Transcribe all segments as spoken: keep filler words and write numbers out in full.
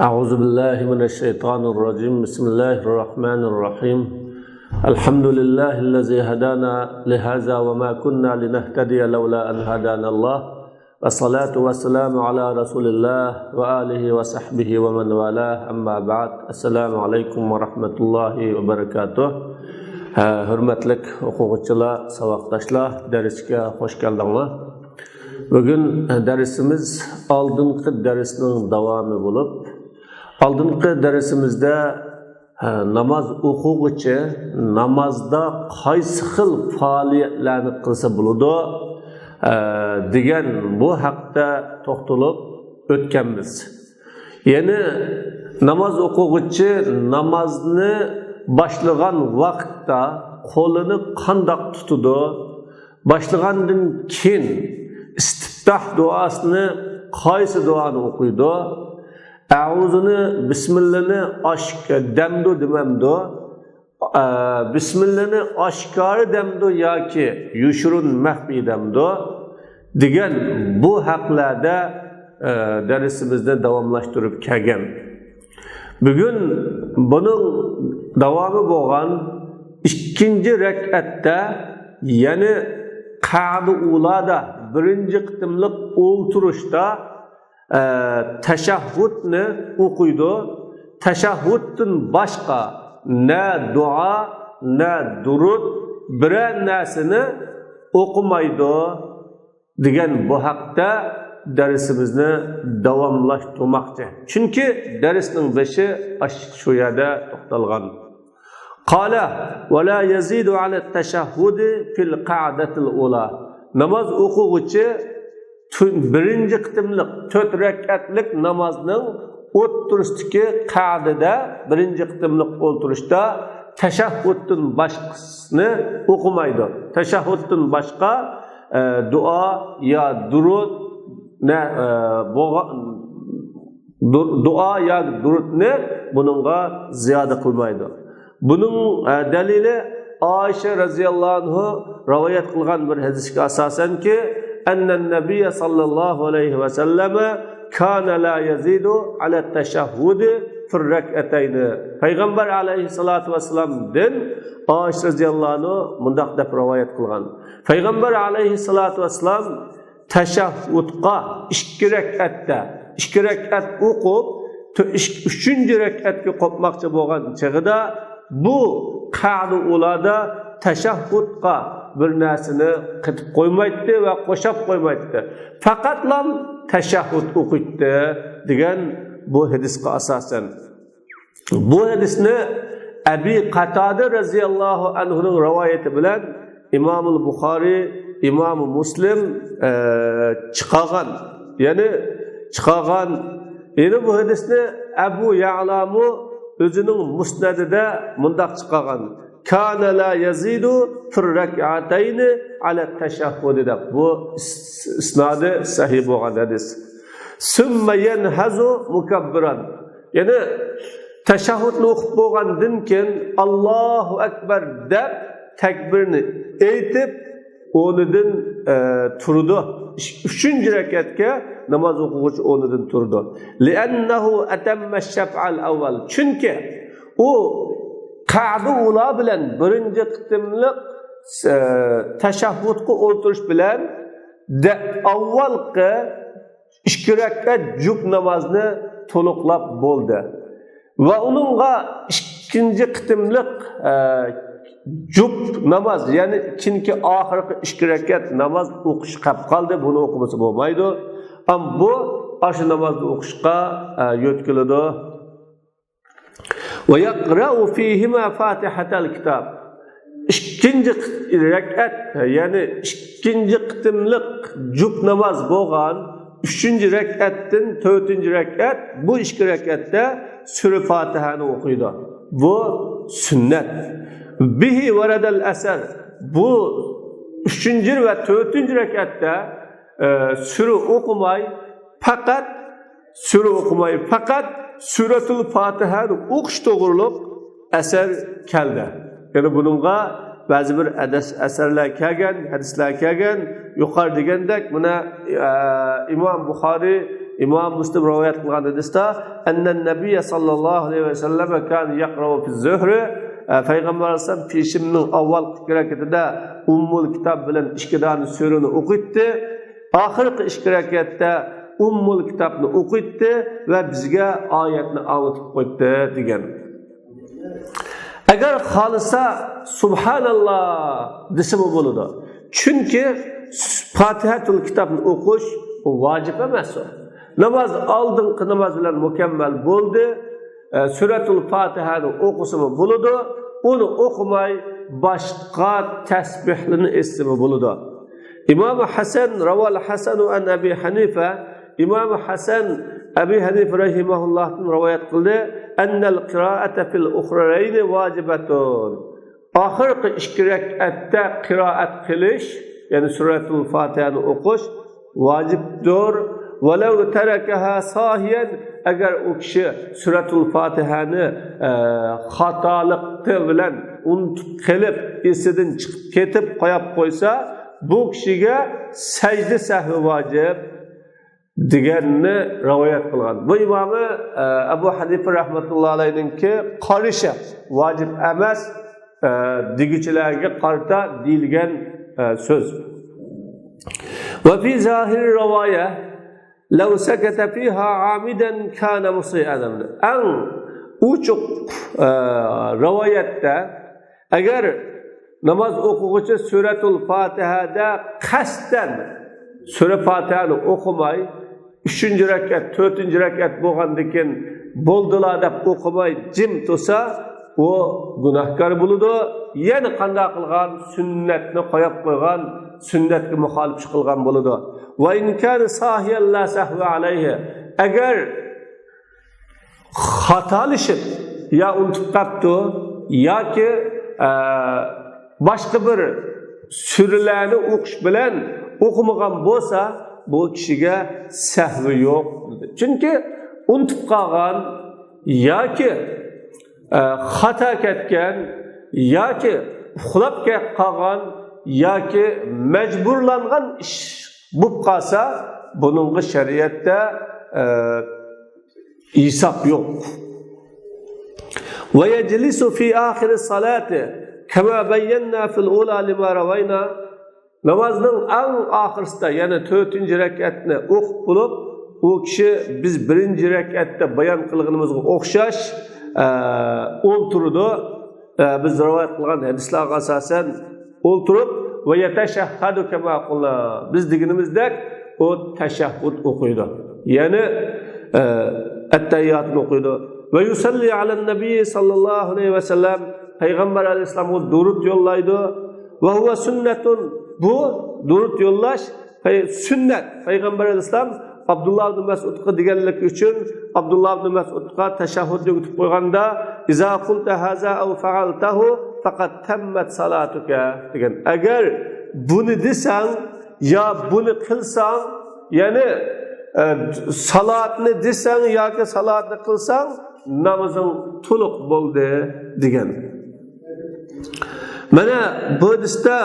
أعوذ بالله من الشيطان الرجيم. بسم الله الرحمن الرحيم. الحمد لله الذي هدانا لهذا وما كنا لنهتدي لولا أن هدانا الله. والصلاة والسلام على رسول الله وآله وصحبه ومن والاه. أما بعد. السلام عليكم ورحمة الله وبركاته. ھە، ھۆرمەتلىك ئوقۇغۇچىلار، ساۋاقداشلار، دەرسكە خوش كەلدىڭلار. بۈگۈن دەرسىمىز ئالدىنقى دەرسنىڭ داۋامى بولۇپ، ئالدىنقى دەرسىمىزدە، ھە، ناماز ئوقۇغۇچى نامازدا قايسى خىل پائالىيەتلەرنى قىلسا بولىدۇ، ھە، دېگەن بۇ ھەقتە توختىلىپ ئۆتكەنمىز. يەنى ناماز ئوقۇغۇچى نامازنى باشلىغان ۋاقىتتا قولىنى قانداق تۇتىدۇ؟ باشلىغاندىن كېيىن ئىستىپتاھ دۇئاسىنى، قايسى دۇئانى ئوقۇيدۇ؟ ئەئۇزۇنى، بىسمىللىنى ئاشك-، دەمدۇ دېمەمدۇ؟ ئە، بىسمىللىنى ئاشكارا دەمدۇ ياكى يوشۇرۇن مەخپىي دەمدۇ؟ دېگەن بۇ ھەقلەردە، ئە، دەرسىمىزنى داۋاملاشتۇرۇپ كەلگەن. بۈگۈن بۇنىڭ داۋامى بولغان ئىككىنچى رەكئەتتە، يەنى قەئدە ئۇلادا، بىرىنچى قېتىملىق ئولتۇرۇشتا، ئە، تەشەھھۇدنى ئوقۇيدۇ. تەشەھھۇدتىن باشقا نە دۇئا، نە دۇرۇت، بىرەر نەرسىنى ئوقۇمايدۇ دېگەن بۇ ھەقتە دەرسىمىزنى داۋاملاشتۇرماقچى. چۈنكى دەرسنىڭ بېشى ئاش-، شۇ يەردە توختالغان. قال ولا يزيد على التشهد في القعدة الأولى. ناماز ئوقۇغۇچى تۈ-، بىرىنچى قېتىملىق تۆت رەكئەتلىك نامازنىڭ ئوتتۇرىسىدىكى قەئدىدە، بىرىنچى قېتىملىق ئولتۇرۇشتا تەشەھھۇدتىن باشقىسىنى ئوقۇمايدۇ. تەشەھھۇدتىن باشقا، ئە، دۇئا يا دۇرۇت، نە، ئە، بولغا-، دۇ-، دۇئا يا دۇرۇتنى بۇنىڭغا زىيادە قىلمايدۇ. بۇنىڭ، ئە، دەلىلى ئائىشە رەزىياللاھۇ ئەنھا رىۋايەت قىلغان بىر ھەدىسكە ئاساسەنكى، أن النبي صلى الله عليه وسلم كان لا يزيد على التشهد في الركعتين. پەيغەمبەر ئەلەيھىسسالاتۇ ۋەسسالامدىن ئائىشە رەزىياللاھۇ ئەنھا مۇنداق دەپ رىۋايەت قىلغان. پەيغەمبەر ئەلەيھىسسالاتۇ ۋەسسالام تەشەھھۇدقا ئىككى رەكئەتتە، ئىككى رەكئەت ئوقۇپ، تۆ-، ئۈچ-، ئۈچىنچى رەكئەتكە قوپماقچى بولغان چېغىدا بۇ قەئدە ئۇلادا تەشەھھۇدقا بىر نەرسىنى قېتىپ قويمايتتى ۋە قوشاپ قويمايتتى. پەقەتلا تەشەھھۇد ئوقۇيتتى دېگەن بۇ ھەدىسقا ئاساسەن. بۇ ھەدىسنى ئەبى قاتادە رەزىياللاھۇ ئەنھۇنىڭ رىۋايىتى بىلەن ئىمامۇل بۇخارىي، ئىمامۇ مۇسلىم، ئە، چىقارغان. يەنى چىقارغان. يەنە بۇ ھەدىسنى ئەبۇ يەئلامۇ ئۆزىنىڭ مۇسنەدىدە مۇنداق چىقارغان. كان لا يزيد في الركعتين على التشهد دەپ. بۇ ئىس-، ئىسنادى سەھىھ بولغان ھەدىس. ثم ينهض مكبرا. يەنى تەشەھھۇدنى ئوقۇپ بولغاندىن كېيىن، ئاللاھۇ ئەكبەر دەپ، تەكبىرنى ئېيتىپ، ئورنىدىن، ئە، تۇرىدۇ. ئۈچ-، ئۈچىنچى رەكەتكە ناماز ئوقۇغۇچى ئورنىدىن تۇرىدۇ. لأنه أتم الشفع الأول. چۈنكى ئۇ قەئدە ئۇلا بىلەن، بىرىنچى قېتىملىق، ئە، تەشەھھۇدقا ئولتۇرۇش بىلەن دە-، ئاۋۋالقى ئىككى رەكئەت جۈپ نامازنى تولۇقلاپ بولدى. ۋە ئۇنىڭغا ئىككىنچى قېتىملىق، ئە، جۈپ ناماز، يەنى كېيىنكى ئاخىرقى ئىككى رەكەت ناماز ئوقۇش قېلىپ قالدى، بۇنى ئوقۇمىسا بولمايدۇ. ئەمما بۇ ئاشۇ نامازنى ئوقۇشقا، ئە، يۆتكىلىدۇ. ويقرأ فيهما فاتحة الكتاب. ئىككىنچى قىت-، رەكئەت، يەنى ئىككىنچى قېتىملىق جۈپ ناماز بولغان ئۈچىنچى رەكئەتتىن تۆتىنچى رەكئەت، بۇ ئىككى رەكئەتتە سۈرە فاتىھەنى ئوقۇيدۇ. بۇ سۈننەت. به ورد الأثر. بۇ ئۈچىنچى ۋە تۆتىنچى رەكئەتتە، ئە، سۈرە ئوقۇماي، پەقەت سۈرە ئوقۇماي، پەقەت سۈرەتۇل فاتىھەنى ئوقۇش توغرۇلۇق ئەسەر كەلدى. يەنى بۇنىڭغا بەزى بىر ئەدەس-، ئەسەرلەر كەلگەن، ھەدىسلەر كەلگەن. يۇقىرى دېگەندەك، مانا، ئە، ئىمام بۇخارىي ئىمام مۇسلىم رىۋايەت قىلغان ھەدىستە، ئەننەن نەبىيە ساللاللاھۇ ئەلەيھى ۋەسەللەم كان يەقرەئۇ فىز زۇھرى، ئە، پەيغەمبەر ئەلەيھىسسالام پېشىمنىڭ ئاۋۋالقى ئىككى رەكەتىدە ئۇممۇل كىتاب بىلەن ئىككى دانە سۈرىنى ئوقۇيتتى. ئاخىرقى ئىككى رەكەتتە ئۇممۇل كىتابنى ئوقۇيتتى ۋە بىزگە ئايەتنى ئاڭلىتىپ قويتتى، دېگەن. ئەگەر خالىسا، سۇبھاناللا دېسىمۇ بولىدۇ. چۈنكى پاتىھەتۇل كىتابنى ئوقۇش ۋاجىپ ئەمەس ئۇ. ناماز ئالدىنقى ناماز بىلەن مۇكەممەل بولدى. ئە، سۈرەتۇل پاتىھەنى ئوقۇسىمۇ بولىدۇ. ئۇنى ئوقۇماي باشقا تەسبىھلىرىنى ئېيتسىمۇ بولىدۇ. ئىمام ھەسەن، رەۋال ھەسەنۇ ئەن ئەبى ھەنىفە، ئىمام ھەسەن ئەبى ھەنىفە رەھىمەھۇللاھتىن رىۋايەت قىلدى، ئەننەل قىرائەتە فىل ئۇخرەينى ۋاجىبەتۇن. ئاخىرقى ئىككى رەكەتتە قىرائەت قىلىش، يەنى سۈرەتۇل فاتىھەنى ئوقۇش ۋاجىپتۇر. ۋەلەۋ تەرەكەھا ساھىيەن، ئەگەر ئۇ كىشى سۈرەتۇل فاتىھەنى، ئە، خاتالىقى بىلەن ئۇنتۇپ قېلىپ، ئېسىدىن چىقىپ كېتىپ قويۇپ قويسا، بۇ كىشىگە سەجدە سەھۋى ۋاجىپ، دېگەننى رىۋايەت قىلغان. بۇ ئىمامى، ئە، ئەبۇ ھەنىفە رەھمەتۇللا ئەلەيھنىڭكى قارىشى، ۋاجىپ ئەمەس، ئە، دېگۈچىلەرگە قارىتا دېيىلگەن، ئە، سۆز. ۋە فى زاھىرى رىۋايە، لەۋ سەكەتە فىھا ئامىدەن كانە مۇسىئەن. ئەڭ ئوچۇق، ئە، رىۋايەتتە، ئەگەر ناماز ئوقۇغۇچى سۈرەتۇل پاتىھەدە قەستەن سۈرە پاتىھەنى ئوقۇماي، ئۈچىنچى رەكەت، تۆتىنچى رەكەت بولغاندىكىن بولدىلا دەپ ئوقۇماي جىم تۇرسا، ئۇ گۇناھكار بولىدۇ. يەنە قانداق قىلغان؟ سۈننەتنى قويۇپ قويغان، سۈننەتكە مۇخالىپ ئىش قىلغان بولىدۇ. ۋە ئىن كانە ساھىيەن لا سەھۋە ئەلەيھى. ئەگەر خاتالىشىپ يا ئۇنتۇپ قاپتۇ ياكى، ئە، باشقا بىر سۈرىلەرنى ئوقۇش بىلەن ئوقۇمىغان بولسا، بۇ كىشىگە سەھۋى يوق. چۈنكى ئۇنتۇپ قالغان ياكى، ئە، خاتا كەتكەن ياكى ئۇخلاپ كەت-، قالغان ياكى مەجبۇرلانغان ئىش بولۇپ قالسا، بۇنىڭغا شەرىئەتتە، ئە، ھېساب يوق. ۋە يەجلىسۇ فى ئاخىرى سالاتى كەما بەييەننا فىل ئۇلا لىما رەۋەينا. نامازنىڭ ئەڭ ئاخىرسىدا، يەنى تۆتىنچى رەكەتنى ئوقۇپ بولۇپ، ئۇ كىشى بىز بىرىنچى رەكەتتە بايان قىلغىنىمىزغا ئوخشاش، ئە، ئولتۇرىدۇ. ئە، بىز رىۋايەت قىلغان ھەدىسلەرگە ئاساسەن ئولتۇرۇپ، ۋە يەتەشەھھەدۇ كەما قۇلنا. بىز دېگىنىمىزدەك ئۇ تەشەھھۇد ئوقۇيدۇ. يەنى، ئە، ئەتتەھىياتنى ئوقۇيدۇ. ۋە يۇسەللى ئەلەن نەبىي ساللاللاھۇ ئەلەيھى ۋەسەللەم. پەيغەمبەر ئەلەيھىسسالامغا دۇرۇت يوللايدۇ. ۋە ھۇۋە سۈننەتۇن. بۇ دۇرۇت يوللاش پەي-، سۈننەت. پەيغەمبەر ئەلەيھىسسالام ئابدۇللا ئىبن مەسئۇدقا دېگەنلىكى ئۈچۈن، ئابدۇللا ئىبن مەسئۇدقا تەشەھھۇدنى ئۆگىتىپ قويغاندا، ئىزا قۇلتە ھازا ئەۋ فەئەلتەھۇ فەقەد تەممەت سالاتۇكە، دېگەن. ئەگەر بۇنى دېسەڭ يا بۇنى قىلساڭ، يەنى، ئە، سالاتنى دېسەڭ ياكى سالاتنى قىلساڭ، نامىزىڭ تولۇق بولدى، دېگەن. مانا بۇ ھەدىستە،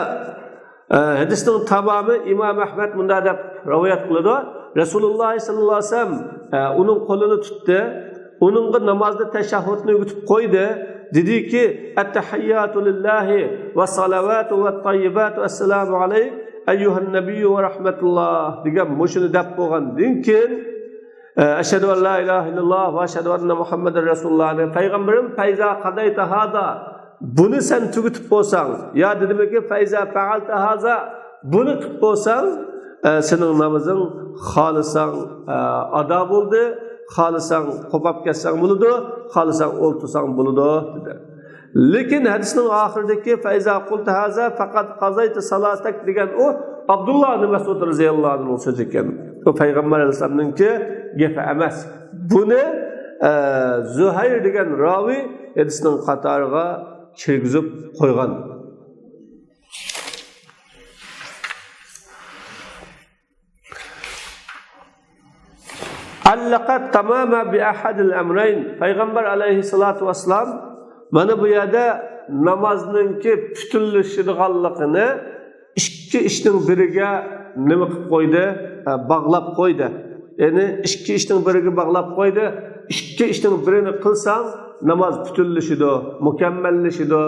ئە، ھەدىسنىڭ تامامى ئىمام ئەھمەد مۇنداق دەپ رىۋايەت قىلىدۇ. رەسۇلۇللا ساللاللاھۇ ئەلەيھى ۋەسەللەم، ئە، ئۇنىڭ قولىنى تۇتتى. ئۇنىڭغا نامازدا تەشەھھۇدنى ئۆگىتىپ قويدى. دېدىكى، ئەتتەھىياتۇ لىللاھى ۋە سالەۋاتۇ ۋە تەييىباتۇ ئەسسالامۇ ئەلەيك ئەييۇھەن نەبىييۇ ۋە رەھمەتۇللا، دېگەن مۇشۇنى دەپ بولغاندىن كېيىن، ئەشھەدۇ ئەن لا ئىلاھە ئىللاللا ۋە ئەشھەدۇ ئەننە مۇھەممەدەن رەسۇلۇللا، پەيغەمبىرىم، فەئىزا قەزەيتە ھازا، بۇنى سەن تۈگىتىپ بولساڭ، يا دېدىمىكى، فەئىزا فەئەلتە ھازا، بۇنى قىلىپ بولساڭ، ئە، سېنىڭ نامىزىڭ خالىساڭ، ئە، ئادا بولدى، خالىساڭ قوپاپ كەتسەڭ بولىدۇ، خالىساڭ ئولتۇرساڭ بولىدۇ، دېدى. لېكىن ھەدىسنىڭ ئاخىرىدىكى، فەئىزا قۇلتە ھازا فەقەد قەزەيتە سالاتەك، دېگەن ئۇ ئابدۇللا ئىبنى مەسئۇد رەزىياللاھۇ ئەنھۇنىڭ سۆزى ئىكەن. ئۇ پەيغەمبەر ئەلەيھىسسالامنىڭكى گېپى ئەمەس. بۇنى، ئە، زۇھەير دېگەن راۋى ھەدىسنىڭ قاتارىغا كىرگۈزۈپ قويغان. ئەللەقە تامامەن بىئەھەدىل ئەمرەين. پەيغەمبەر ئەلەيھىسسالاتۇ ۋەسسالام مانا بۇ يەردە نامازنىڭكى پۈتۈنلىشىدىغانلىقىنى ئىككى ئىشنىڭ بىرىگە نېمە قىلىپ قويدى؟ ھە، باغلاپ قويدى. يەنى ئىككى ئىشنىڭ بىرىگە باغلاپ قويدى. ئىككى ئىشنىڭ بىرىنى قىلساڭ، ناماز پۈتۈنلىشىدۇ، مۇكەممەللىشىدۇ،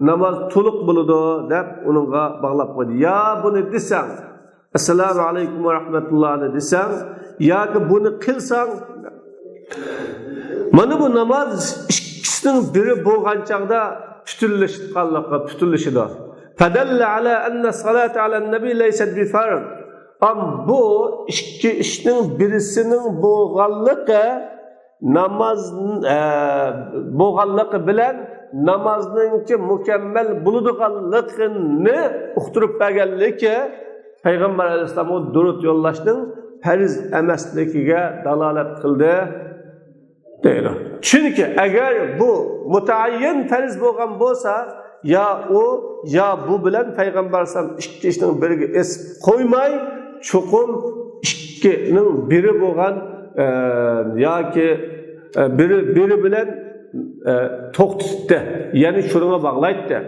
ناماز تولۇق بولىدۇ، دەپ ئۇنىڭغا باغلاپ قويدى. يا بۇنى دېسەڭ، ئەسسالامۇ ئەلەيكۇم ۋە رەھمەتۇللاھنى دېسەڭ، ياكى بۇنى قىلساڭ، مانا بۇ ناماز ئىككىسىنىڭ بىرى بولغان چاغدا پۈتۈنلىشىدىغانلىقى، پۈتۈنلىشىدۇ. فدل على أن الصلاة على النبي ليست بفرض. ئام بۇ ئىككى ئىشنىڭ بىرسىنىڭ بولغانلىقى ناماز، ئە، بولغانلىقى بىلەن نامازنىڭكى مۇكەممەل بولىدىغانلىقىنى ئۇقتۇرۇپ بەرگەنلىكى، پەيغەمبەر ئەلەيھىسسالامغا دۇرۇت يوللاشنىڭ پەرز ئەمەسلىكىگە دالالەت قىلدى، دەيدۇ. چۈنكى ئەگەر بۇ مۇتەئەييەن پەرز بولغان بولسا، يا ئۇ، يا بۇ بىلەن پەيغەمبەر ئەلەيھىسسالام ئىككى ئىشنىڭ بىرىگە ئېسىپ قويماي، چوقۇم ئىككىنىڭ بىرى بولغان، ئە، ياكى، ئە، بىرى، بىرى بىلەن، ئە، توختىتىپتۇ. يەنى شۇنىڭغا باغلايتتى.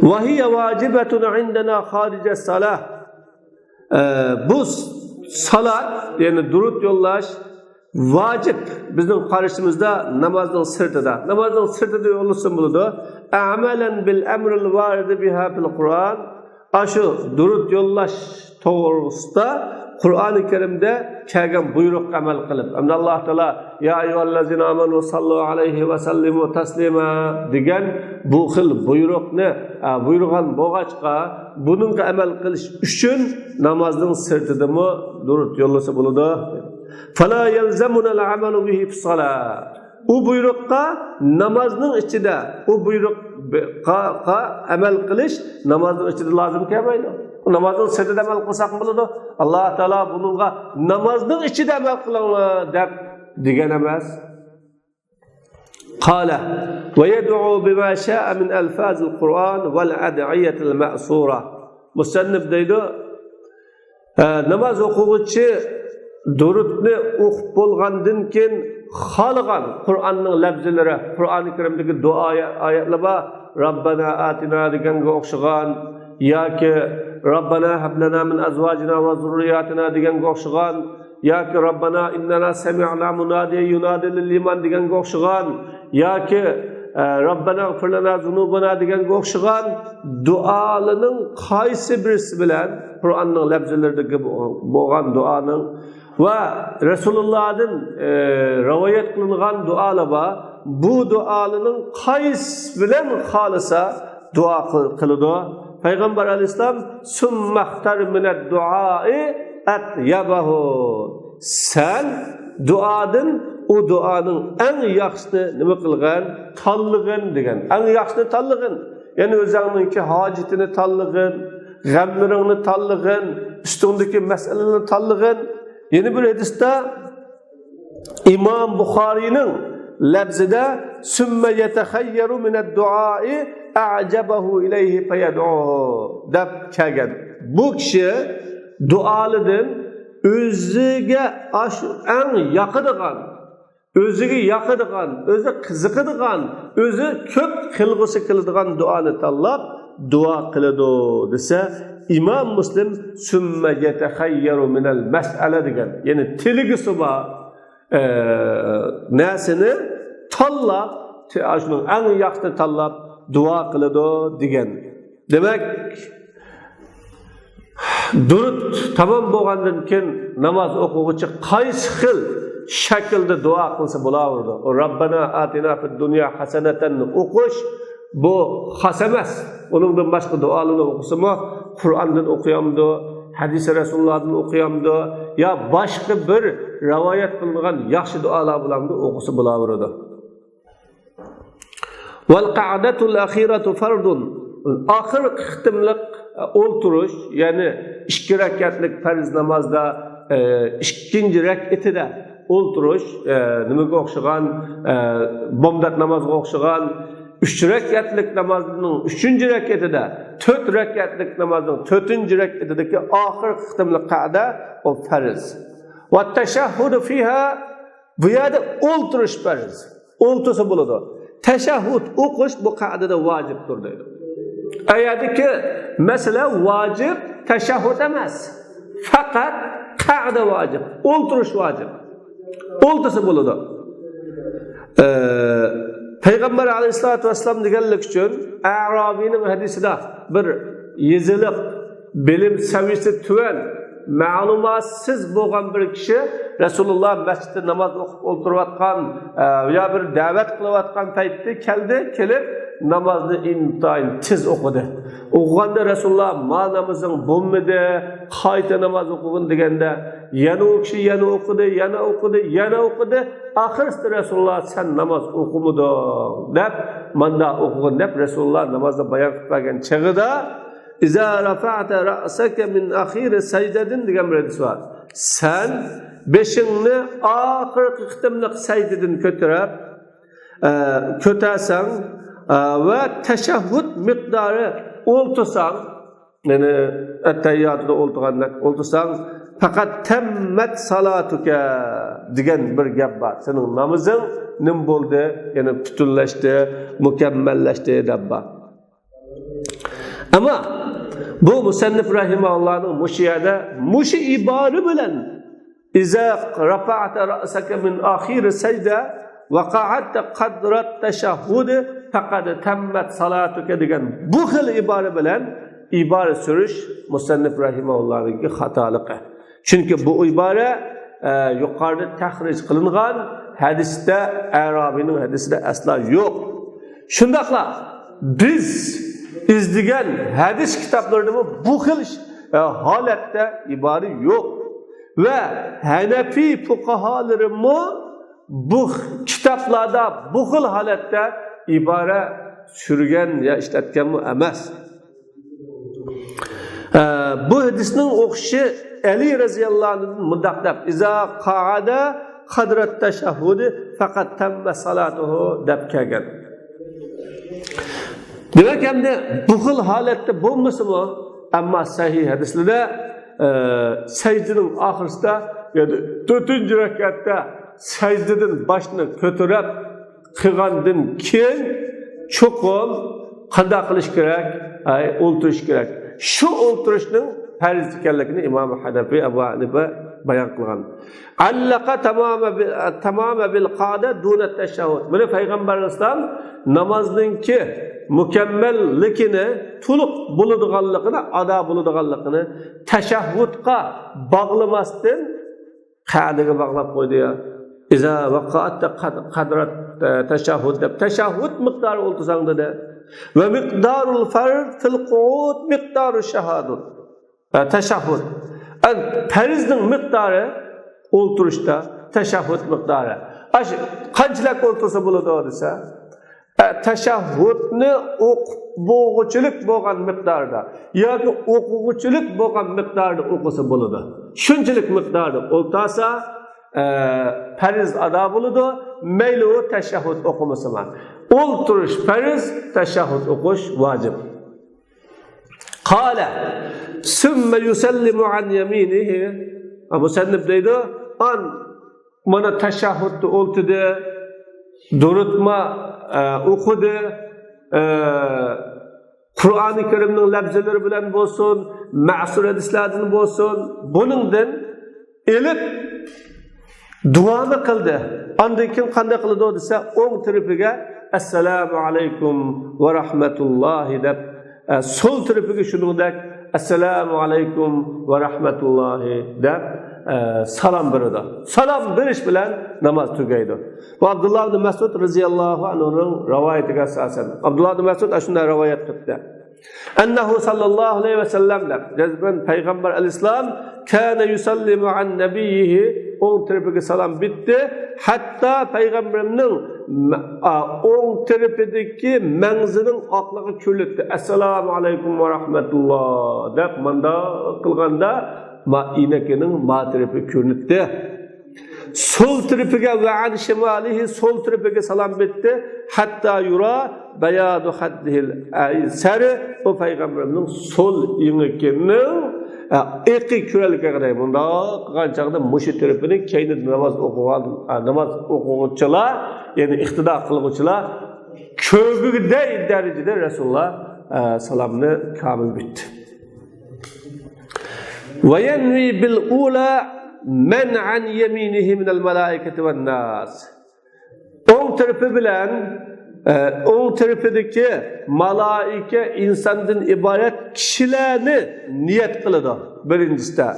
وهي واجبة عندنا خارج الصلاة. ئە، بۇ سالات، يەنى دۇرۇت يوللاش ۋاجىپ بىزنىڭ قارىشىمىزدا نامازنىڭ سىرتىدا. نامازنىڭ سىرتىدا يوللىسا بولىدۇ. عملا بالأمر الوارد بها في القرآن. ئاشۇ دۇرۇت يوللاش توغرىسىدا قۇرئانى كەرىمدە كەلگەن بۇيرۇققا ئەمەل قىلىپ، ئەمدى ئاللاھ تائالا يا أيها الذين آمنوا صلوا عليه وسلموا تسليما دېگەن بۇ خىل بۇيرۇقنى، ئە، بۇيرۇغان بولغاچقا، بۇنىڭغا ئەمەل قىلىش ئۈچۈن نامازنىڭ سىرتىدىمۇ دۇرۇت يوللىسا بولىدۇ. فلا يلزمنا العمل به في الصلاة. ئۇ بۇيرۇققا نامازنىڭ ئىچىدە، ئۇ بۇيرۇققا، قا ئەمەل قىلىش نامازنىڭ ئىچىدە لازىم كەلمەيدۇ. نامازنىڭ سىرتىدا ئەمەل قىلساقمۇ بولىدۇ. ئاللاھ تائالا بۇنىڭغا نامازنىڭ ئىچىدە ئەمەل قىلىڭلار دەپ دېگەن ئەمەس. قال ويدعو بما شاء من ألفاظ القرآن والأدعية المأثورة. مۇسەننىپ دەيدۇ، ئە، ناماز ئوقۇغۇچى دۇرۇتنى ئوقۇپ بولغاندىن كېيىن خالىغان قۇرئاننىڭ لەپزىلىرى، قۇرئانى كەرىمدىكى دۇئا ئايەتلەر بار، ربنا آتنا دېگەنگە ئوخشىغان ياكى ربنا هب لنا من أزواجنا وذرياتنا دېگەنگە ئوخشىغان ياكى ربنا إننا سمعنا مناديا ينادي للإيمان دېگەنگە ئوخشىغان ياكى، ئە، ربنا اغفر لنا ذنوبنا دېگەنگە ئوخشىغان دۇئالىنىڭ قايسى بىرسى بىلەن، قۇرئاننىڭ لەپزىلىرىدىكى بولغان دۇئانىڭ ۋە رەسۇلۇللاھدىن، ئە، رىۋايەت قىلىنغان دۇئالار بار، بۇ دۇئالىنىڭ قايسى بىلەن خالىسا دۇئا قىل-، قىلىدۇ. پەيغەمبەر ئەلەيھىسسالام ثم اختر من الدعاء أطيبه. سەن دۇئادىن ئۇ دۇئانىڭ ئەڭ ياخشىسىنى نېمە قىلغىن؟ تاللىغىن دېگەن. ئەڭ ياخشىسىنى تاللىغىن. يەنى ئۆزۈڭنىڭكى ھاجىتىنى تاللىغىن، غەملىرىڭنى تاللىغىن، ئۈستۈڭدىكى مەسىلىنى تاللىغىن. يەنە بىر ھەدىستە ئىمام بۇخارىينىڭ لەپزىدە ثم يتخير من الدعاء أعجبه إليه فيدعوه دەپ كەلگەن. بۇ كىشى دۇئالىدىن ئۆزىگە ئاشۇ ئەڭ ياقىدىغان، ئۆزىگە ياقىدىغان، ئۆزى قىزىقىدىغان، ئۆزى كۆپ قىلغۇسى كېلىدىغان دۇئانى تاللاپ دۇئا قىلىدۇ دېسە، ئىمام مۇسلىم ثم يتخير من المسألة دېگەن. يەنى تىلىگۈسى بار، ئە، نەرسىنى تاللاپ، تى-، شۇنىڭ ئەڭ ياخشىسىنى تاللاپ دۇئا قىلىدۇ دېگەن. دېمەك، دۇرۇت تامام بولغاندىن كېيىن ناماز ئوقۇغۇچى قايسى خىل شەكىلدە دۇئا قىلسا بولاۋېرىدۇ. ئۇ ربنا آتنا في الدنيا حسنةنى ئوقۇش، بۇ خاس ئەمەس. ئۇنىڭدىن باشقا دۇئالارنى ئوقۇسىمۇ، قۇرئاندىن ئوقۇيامدۇ، ھەدىسى رەسۇلۇللاھدىن ئوقۇيامدۇ، يا باشقا بىر رىۋايەت قىلىنغان ياخشى دۇئالار بىلەنمۇ ئوقۇسا بولاۋېرىدۇ. والقعدة الأخيرة فرض. ئاخىرقى قېتىملىق ئولتۇرۇش، يەنى ئىككى رەكەتلىك پەرز نامازدا، ئە، ئىككىنچى رەكئىتىدە ئولتۇرۇش، ئە، نېمىگە ئوخشىغان، ئە، بامدات نامازغا ئوخشىغان، ئۈچ رەكەتلىك نامازنىڭ ئۈچىنچى رەكئىتىدە، تۆت رەكەتلىك نامازنىڭ تۆتىنچى رەكئىتىدىكى ئاخىرقى قېتىملىق قەئدە، ئۇ پەرز. والتشهد فيها، بۇ يەردە ئولتۇرۇش پەرز. ئولتۇرسا بولىدۇ. تەشەھھۇد ئوقۇش بۇ قەئدىدە ۋاجىپتۇر دەيدۇ. ئەگەردىكى مەسىلە ۋاجىپ تەشەھھۇد ئەمەس. پەقەت قەئىدە ۋاجىپ، ئولتۇرۇش ۋاجىپ. ئولتۇرسا بولىدۇ. ئە، پەيغەمبەر ئەلەيھىسسالاتۇ ۋەسسالام دېگەنلىك ئۈچۈن ئەرابىينىڭ ھەدىسىدە بىر يېزىلىق، بىلىم سەۋىيەسى تۆۋەن، مەلۇماتسىز بولغان بىر كىشى رەسۇلۇللا مەسچىتتە ناماز ئوقۇپ ئولتۇرۇۋاتقان، ئە، يا بىر دەۋەت قىلىۋاتقان پەيتتە كەلدى، كېلىپ نامازنى ئىنتايىن تېز ئوقۇدى. ئوقۇغاندا رەسۇلۇللا، ما نامىزىڭ بولمىدى، قايتا ناماز ئوقۇغىن دېگەندە، يەنە ئۇ كىشى يەنە ئوقۇدى، يەنە ئوقۇدى، يەنە ئوقۇدى. ئاخىرسىدا رەسۇلۇللا، سەن ناماز ئوقۇمىدىڭ دەپ، ماندا ئوقۇغىن دەپ رەسۇلۇللا نامازدا بايان قىلىپ بەرگەن چېغىدا، «إذا رفعت رأسك من آخر سجدة» دېگەن بىر ھەدىس بار. سەن بېشىڭنى ئاخىرقى قېتىملىق سەجدىدىن كۆتۈرۈپ، ئە، كۆتەرسەڭ، ئە، ۋە تەشەھھۇد مىقدارى ئولتۇرساڭ، يەنى ئەتتەھىياتىدا ئولتۇرغاندەك ئولتۇرساڭ، «فقد تمت صلاتك» دېگەن بىر گەپ بار. سېنىڭ نامىزىڭ نېمە بولدى؟ يەنى پۈتۈنلەشتى، مۇكەممەللەشتى دەپ بار. ئەمما بۇ مۇسەننىپ رەھىمەھۇللانىڭ مۇشۇ يەردە مۇشۇ ئىبارە بىلەن «إذا رفعت رأسك من آخر سجدة وقعدت قدر التشهد فقد تمت صلاتك» دېگەن بۇ خىل ئىبارە بىلەن ئىبارە سۈرۈش مۇسەننىپ رەھىمەھۇللانىڭكى خاتالىقى. چۈنكى بۇ ئىبارە، ئە، يۇقىرىدا تەخرىج قىلىنغان ھەدىستە، ئەرابىينىڭ ھەدىسىدە ئەسلا يوق. شۇنداقلا بىز ئىزدىگەن ھەدىس كىتابلىرىدىمۇ بۇ خىل، ئە، ھالەتتە ئىبارە يوق. ۋە ھەنەفىي پۇقاھالىرىمۇ بۇ كىتابلاردا بۇ خىل ھالەتتە ئىبارە سۈرگەن يا ئىشلەتكەنمۇ ئەمەس. ئە، بۇ ھەدىسنىڭ ئوخشىشى ئەلى رەزىياللاھۇ ئەنھۇدىن مۇنداق دەپ، «إذا قعد قدر التشهد فقد تمت صلاته» دەپ كەلگەن. دېمەك، ئەمدى بۇ خىل ھالەتتە بولمىسىمۇ، ئەمما سەھىھ ھەدىسلەردە، ئە، سەجدىنىڭ ئاخىرسىدا، يەنى تۆتىنچى رەكەتتە سەجدىدىن باشنى كۆتۈرۈپ، قىلغاندىن كېيىن چوقۇم قانداق قىلىش كېرەك؟ ئەي، ئولتۇرۇش كېرەك. شۇ ئولتۇرۇشنىڭ پەرز ئىكەنلىكىنى ئىمام ھەنەفى، ئەبۇ ھەنىفە بايان قىلغان. «علق تمام ب-، تمام بالقعدة دون التشهد». مانا پەيغەمبەر ئەلەيھىسسالام نامازنىڭكى مۇكەممەللىكىنى، تولۇق بولىدىغانلىقىنى، ئادا بولىدىغانلىقىنى تەشەھھۇدقا باغلىماستىن، قەئىدىگە باغلاپ قويدى يا. «إذا وقعت قد-، قدر التشهد» دەپ، تەشەھھۇد مىقدارى ئولتۇرساڭ دېدى. «ومقدار الفرض في القعود مقدار التشهد». ھە، تەشەھھۇد. ئە، پەرزنىڭ مىقدارى ئولتۇرۇشتا، تەشەھھۇد مىقدارى. ئاش-، قانچىلىك ئولتۇرسا بولىدۇ دېسە، ئە، تەشەھھۇدنى ئوقۇپ بولغۇچىلىك بولغان مىقداردا ياكى ئوقۇغۇچىلىك بولغان مىقداردا ئوقۇسا بولىدۇ. شۇنچىلىك مىقداردا ئولتۇرسا، ئە، پەرز ئادا بولىدۇ. مەيلى ئۇ تەشەھھۇد ئوقۇمىسىمۇ. ئولتۇرۇش پەرز، تەشەھھۇد ئوقۇش ۋاجىپ. قال ثم يسلم عن يمينه. مۇسەننىپ دەيدۇ، ئان مانا تەشەھھۇدتا ئولتۇردى، دۇرۇتما، ئە، ئوقۇدى، ئە، قۇرئانى كەرىمنىڭ لەپزىلىرى بىلەن بولسۇن، مەسۇر ھەدىسلەردىن بولسۇن، بۇنىڭدىن ئېلىپ دۇئانى قىلدى. ئاندىن كېيىن قانداق قىلىدۇ دېسە، ئوڭ تەرىپىگە «ئەسسالامۇ ئەلەيكۇم ۋە رەھمەتۇللاھى» دەپ، ئە، سول تەرىپىگە شۇنىڭدەك «ئەسسالامۇ ئەلەيكۇم ۋە رەھمەتۇللاھى» دەپ، ئە، سالام بېرىدۇ. سالام بېرىش بىلەن ناماز تۈگەيدۇ. بۇ ئابدۇللا ئىبن مەسئۇد رەزىياللاھۇ ئەنھۇنىڭ رىۋايىتىگە ئاساسەن. ئابدۇللا ئىبن مەسئۇد ئاشۇنداق رىۋايەت قىلىپتۇ. «أنه صلى الله عليه وسلم» دەپ، جەزمەن پەيغەمبەر ئەلەيھىسسالام «كان يسلم عن نبيه»، ئوڭ تەرىپىگە سالام بېرىتتى، ھەتتا پەيغەمبىرىمنىڭ مە-، ئا، ئوڭ تەرىپىدىكى مەڭزىنىڭ ئاقلىقى كۆرۈلەتتى. «ئەسسالامۇ ئەلەيكۇم ۋە رەھمەتۇللا» دەپ مانداق قىلغاندا، ما-، ئەينىكىنىڭ ما تەرىپى كۆرۈنەتتى. سول تەرىپىگە، «وعن شماله»، سول تەرىپىگە سالام بېرىتتى. «حتى يرى بياض خده الأيسر»، ئۇ پەيغەمبىرىمنىڭ سول ئېڭىكىنىڭ، ئە، ئېقى كۆرۈلگەندەك مۇنداق قىلغان چاغدا مۇشۇ تەرىپىنى كەينىدە ناماز ئوقۇغان، ئە، ناماز ئوقۇغۇچىلار، يەنى ئىقتىدا قىلغۇچىلار كۆرگۈدەك دەرىجىدە رەسۇلۇللا، ئە، سالامنى كامىل بېرىتتى. وينوي بالأولى من عن يمينه من الملائكة والناس. ئوڭ تەرىپى بىلەن، ئە، ئوڭ تەرىپىدىكى مالائىكە ئىنساندىن ئىبارەت كىشىلەرنى نىيەت قىلىدۇ، بىرىنچىسىدە.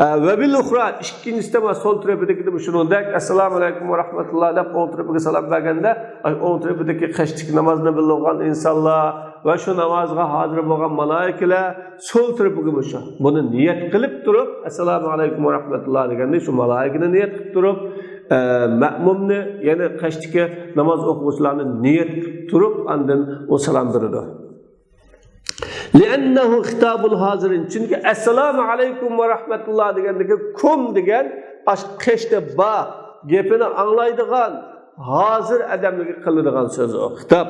ئە، وبالأخرى، ئىككىنچىسىدە، مانا سول تەرىپىدىكىدىمۇ شۇنىڭدەك، ئەسسالامۇ ئەلەيكۇم ۋە رەھمەتۇللا دەپ، ئوڭ تەرىپىگە سالام بەرگەندە، ئاي، ئوڭ تەرىپىدىكى قەشتىكى نامازنى بىلىدىغان ئىنسانلار ۋە شۇ نامازغا ھازىر بولغان مالائىكىلەر سول تەرىپىگە مۇشۇ. بۇنى نىيەت قىلىپ تۇرۇپ، ئەسسالامۇ ئەلەيكۇم ۋە رەھمەتۇللا دېگەندە، شۇ مالائىكىنى نىيەت قىلىپ تۇرۇپ، ئە، مەئمۇمنى، يەنى قەشتىكى ناماز ئوقۇغۇچىلارنى نىيەت قىلىپ تۇرۇپ، ئاندىن ئۇ سالام بېرىدۇ. لأنه خطاب الحاضرين. چۈنكى ئەسسالامۇ ئەلەيكۇم ۋە رەھمەتۇللا دېگەندىكى كۇم دېگەن ئاشۇ قېشىدا بار، گېپىنى ئاڭلايدىغان، ھازىر ئادەملەرگە قىلىدىغان سۆز ئۇ، خىتاب.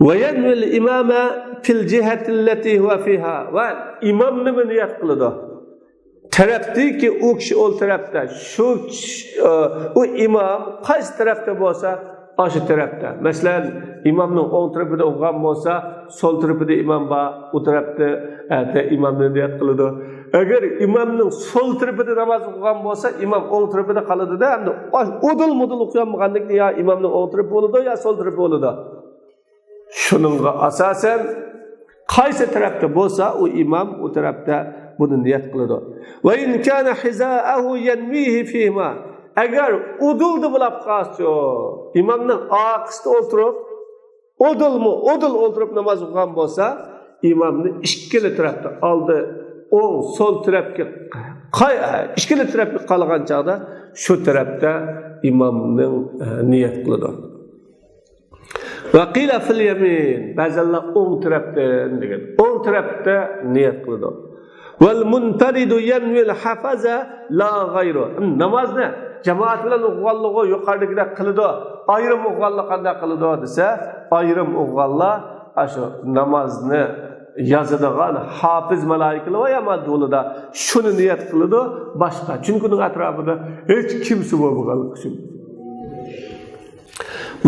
وينوي الإمام في الجهة التي هو فيها. ۋە ئىمامنىمۇ نىيەت قىلىدۇ. تەرەپتىكى ئۇ كىشى ئول تەرەپتە، شۇ كىشى، ئۇ ئىمام قايسى تەرەپتە بولسا، ئاشۇ تەرەپتە. مەسىلەن، ئىمامنىڭ ئوڭ تەرىپىدە ئوقۇغان بولسا، سول تەرىپىدە ئىمام بار، ئۇ تەرەپتە، ئە، ئىمامنى نىيەت قىلىدۇ. ئەگەر ئىمامنىڭ سول تەرىپىدە ناماز ئوقۇغان بولسا، ئىمام ئوڭ تەرىپىدە قالىدۇ-دە، ئەمدى ئۇدۇل-مۇدۇل ئوقۇيالمىغاندىن كېيىن يا ئىمامنىڭ ئوڭ تەرىپى بولىدۇ، يا سول تەرىپى بولىدۇ. شۇنىڭغا ئاساسەن، قايسى تەرەپتە بولسا، ئۇ ئىمام ئۇ تەرەپتە بۇنى نىيەت قىلىدۇ. وإن كان حذاءه ينويه فيهما. ئەگەر ئۇدۇلدا بولۇپ قالسىچۇ، ئىمامنىڭ ئارقىسىدا ئولتۇرۇپ، ئۇدۇلمۇ ئۇدۇل ئولتۇرۇپ ناماز ئوقۇغان بولسا، ئىمامنى ئىككىلا تەرەپتە، ئالدى، ئوڭ، سول تەرەپكە قاي-، ئىككىلا تەرەپكە قالغان چاغدا شۇ تەرەپتە ئىمامنىڭ، ئە، نىيەت قىلىدۇ. وقيل في اليمين، بەزىلەر ئوڭ تەرەپتىن دېگەن. ئوڭ تەرەپتە نىيەت قىلىدۇ. والمنفرد ينوي الحفظ لا غيره. نامازنى جامائەت بىلەن ئوقۇغانلىقى يۇقىرىدىكىدەك قىلىدۇ. ئايرىم ئوقۇغانلار قانداق قىلىدۇ دېسە، ئايرىم ئوقۇغانلار ئاشۇ نامازنى يازىدىغان ھاپىز مالائىكىلەر ۋە يامان دۇلىدا شۇنى نىيەت قىلىدۇ. باشقا، چۈنكى ئۇنىڭ ئەتراپىدا ھېچ كىمسە بولمىغانلىقى ئۈچۈن.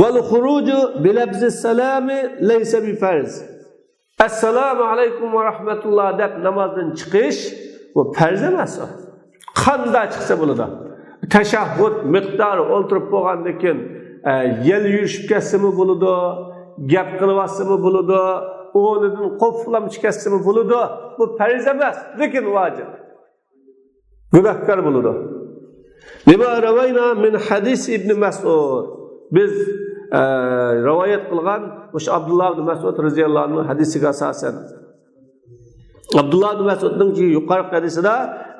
والخروج بلفظ السلام ليس بفرض. ئەسسالامۇ ئەلەيكۇم ۋە رەھمەتۇللا دەپ نامازدىن چىقىش، بۇ پەرز ئەمەس ئۇ. قانداق چىقسا بولىدۇ. تەشەھھۇد مىقدارى ئولتۇرۇپ بولغاندىن كېيىن، ئە، يەل يۈرۈشۈپ كەتسىمۇ بولىدۇ، گەپ قىلىۋاتسىمۇ بولىدۇ، ئورنىدىن قوپۇپلا چىقىپ كەتسىمۇ بولىدۇ. بۇ پەرز ئەمەس، لېكىن ۋاجىپ. گۇناھكار بولىدۇ. لما روينا من حديث ابن مسعود. بىز، ئە، رىۋايەت قىلغان مۇشۇ ئابدۇللا ئىبن مەسئۇد رەزىياللاھۇ ئەنھۇ ھەدىسىگە ئاساسەن. ئابدۇللا ئىبن مەسئۇدنىڭكى يۇقىرىقى ھەدىسىدە،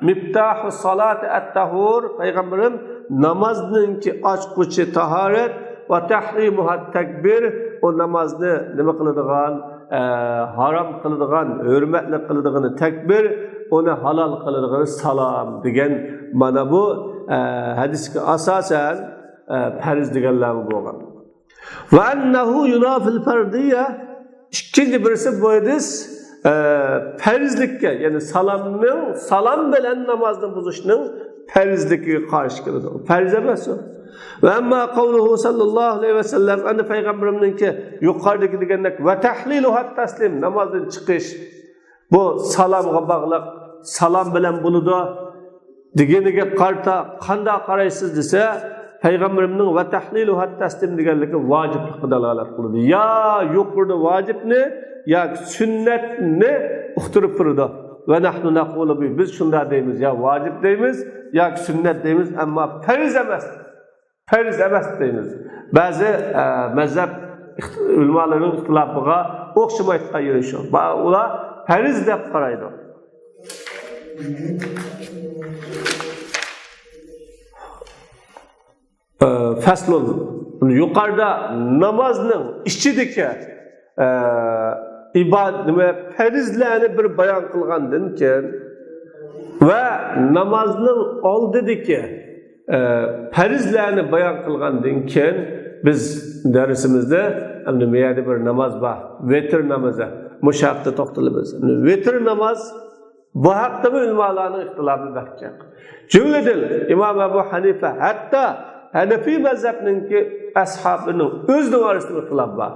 مفتاح الصلاة الطهور، پەيغەمبىرىم، نامازنىڭكى ئاچقۇچى تاھارەت، وتحريمها التكبير، ئۇ نامازنى نېمە قىلىدىغان، ئە، ھارام قىلىدىغان، ھۆرمەتلىك قىلىدىغىنى تەكبىر، ئۇنى ھالال قىلىدىغىنى سالام دېگەن مانا بۇ، ئە، ھەدىسكە ئاساسەن، ئە، پەرز دېگەنلەرمۇ بولغان. وأنه ينافي الفرضية. ئىككىنچى بىرسى بۇ ھەدىس، ئە، پەرزلىككە، يەنى سالامنىڭ، سالام بىلەن نامازنى بۇزۇشنىڭ پەرزلىكىگە قارشى كېلىدۇ. پەرز ئەمەس ئۇ. وأما قوله صلى الله عليه وسلم، ئەنە پەيغەمبىرىمنىڭكى يۇقىرىدىكى دېگەندەك، وتحليلها التسليم، نامازدىن چىقىش. بۇ سالامغا باغلىق، سالام بىلەن بولىدۇ دېگىنىگە قارىتا قانداق قارايسىز دېسە، پەيغەمبىرىمنىڭ وتحليلها التسليم دېگەنلىكى ۋاجىپلىققا دالالەت قىلىدۇ. يا يۇقىرىدا ۋاجىپنى ياكى سۈننەتنى ئۇقتۇرۇپ بېرىدۇ. ونحن نقول به، بىز شۇنداق دەيمىز، يا ۋاجىپ دەيمىز ياكى سۈننەت دەيمىز، ئەمما پەرز ئەمەس. پەرز ئەمەس دەيمىز. بەزى، ئە، مەزھەپ ئىخت-، ئۆلىمالىرىنىڭ ئىختىلاپىغا ئوخشىمايدىغان يېرى شۇ. با-، ئۇلار پەرز دەپ قارايدۇ. ئە، فەسلۇن. يۇقىرىدا نامازنىڭ ئىچىدىكى ئە، ئىباد-، نېمە، پەرزلەرنى بىر بايان قىلغاندىن كېيىن ۋە نامازنىڭ ئالدىدىكى، ئە، پەرزلەرنى بايان قىلغاندىن كېيىن، بىز دەرسىمىزدە ئەمدى بۇ يەردە بىر ناماز بار، ۋىتىر نامىزى. مۇشۇ ھەقتە توختىلىمىز. ۋىتىر ناماز بۇ ھەقتىمۇ ئۆلىمالارنىڭ ئىختىلاپى بەك جىق. جۈملىدىن ئىمام ئەبۇ ھەنىفە، ھەتتا ھەنەفىي مەزھەپنىڭكى ئەسھابىنىڭ ئۆزىنىڭ ئارىسىدا ئىختىلاپ بار.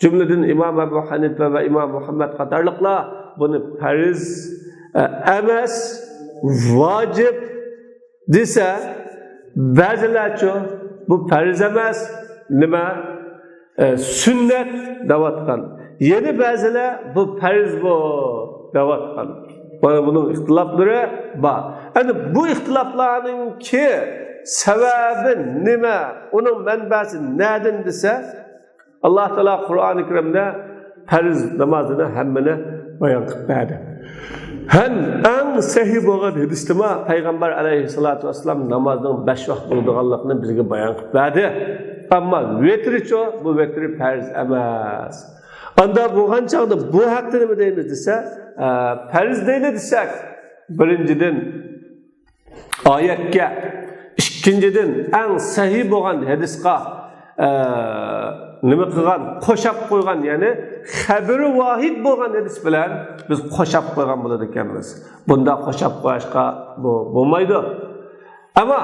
جۈملىدىن ئىمام ئەبۇ ھەنىفە ۋە ئىمام مۇھەممەد قاتارلىقلار بۇنى پەرز، ئەمەس، ۋاجىپ دېسە، بەزىلەرچۇ بۇ پەرز ئەمەس، نېمە، ئە، سۈننەت دەۋاتقان. يەنە بەزىلەر بۇ پەرز بۇ دەۋاتقان. مانا بۇنىڭ ئىختىلاپلىرى بار. ئەنە بۇ ئىختىلاپلارنىڭكى سەۋەبى نېمە؟ ئۇنىڭ مەنبەسى نەدىن دېسە، ئاللا تائالا قۇرئانى كەرىمدە پەرز نامازنى ھەممىنى بايان قىلىپ بەردى. ھەم ئەڭ سەھىھ بولغان ھەدىستىمۇ پەيغەمبەر ئەلەيھىسسالاتۇ ۋەسسالام نامازنىڭ بەش ۋاق بولىدىغانلىقىنى بىزگە بايان قىلىپ بەردى. ئەمما ۋىترىچۇ؟ بۇ ۋىترى پەرز ئەمەس. ئاندا بولغان چاغدا بۇ ھەقتە نېمە دەيمىز دېسە، ئە، پەرز دەيلى دېسەك، بىرىنچىدىن، ئايەتكە، ئىككىنچىدىن، ئەڭ سەھىھ بولغان ھەدىسقا، ئە، نېمە قىلغان، قوشاپ قويغان، يەنى خەبىرى ۋاھىد بولغان ھەدىس بىلەن بىز قوشاپ قويغان بولىدىكەنمىز. بۇنداق قوشاپ قويۇشقا بۇ بولمايدۇ. ئەمما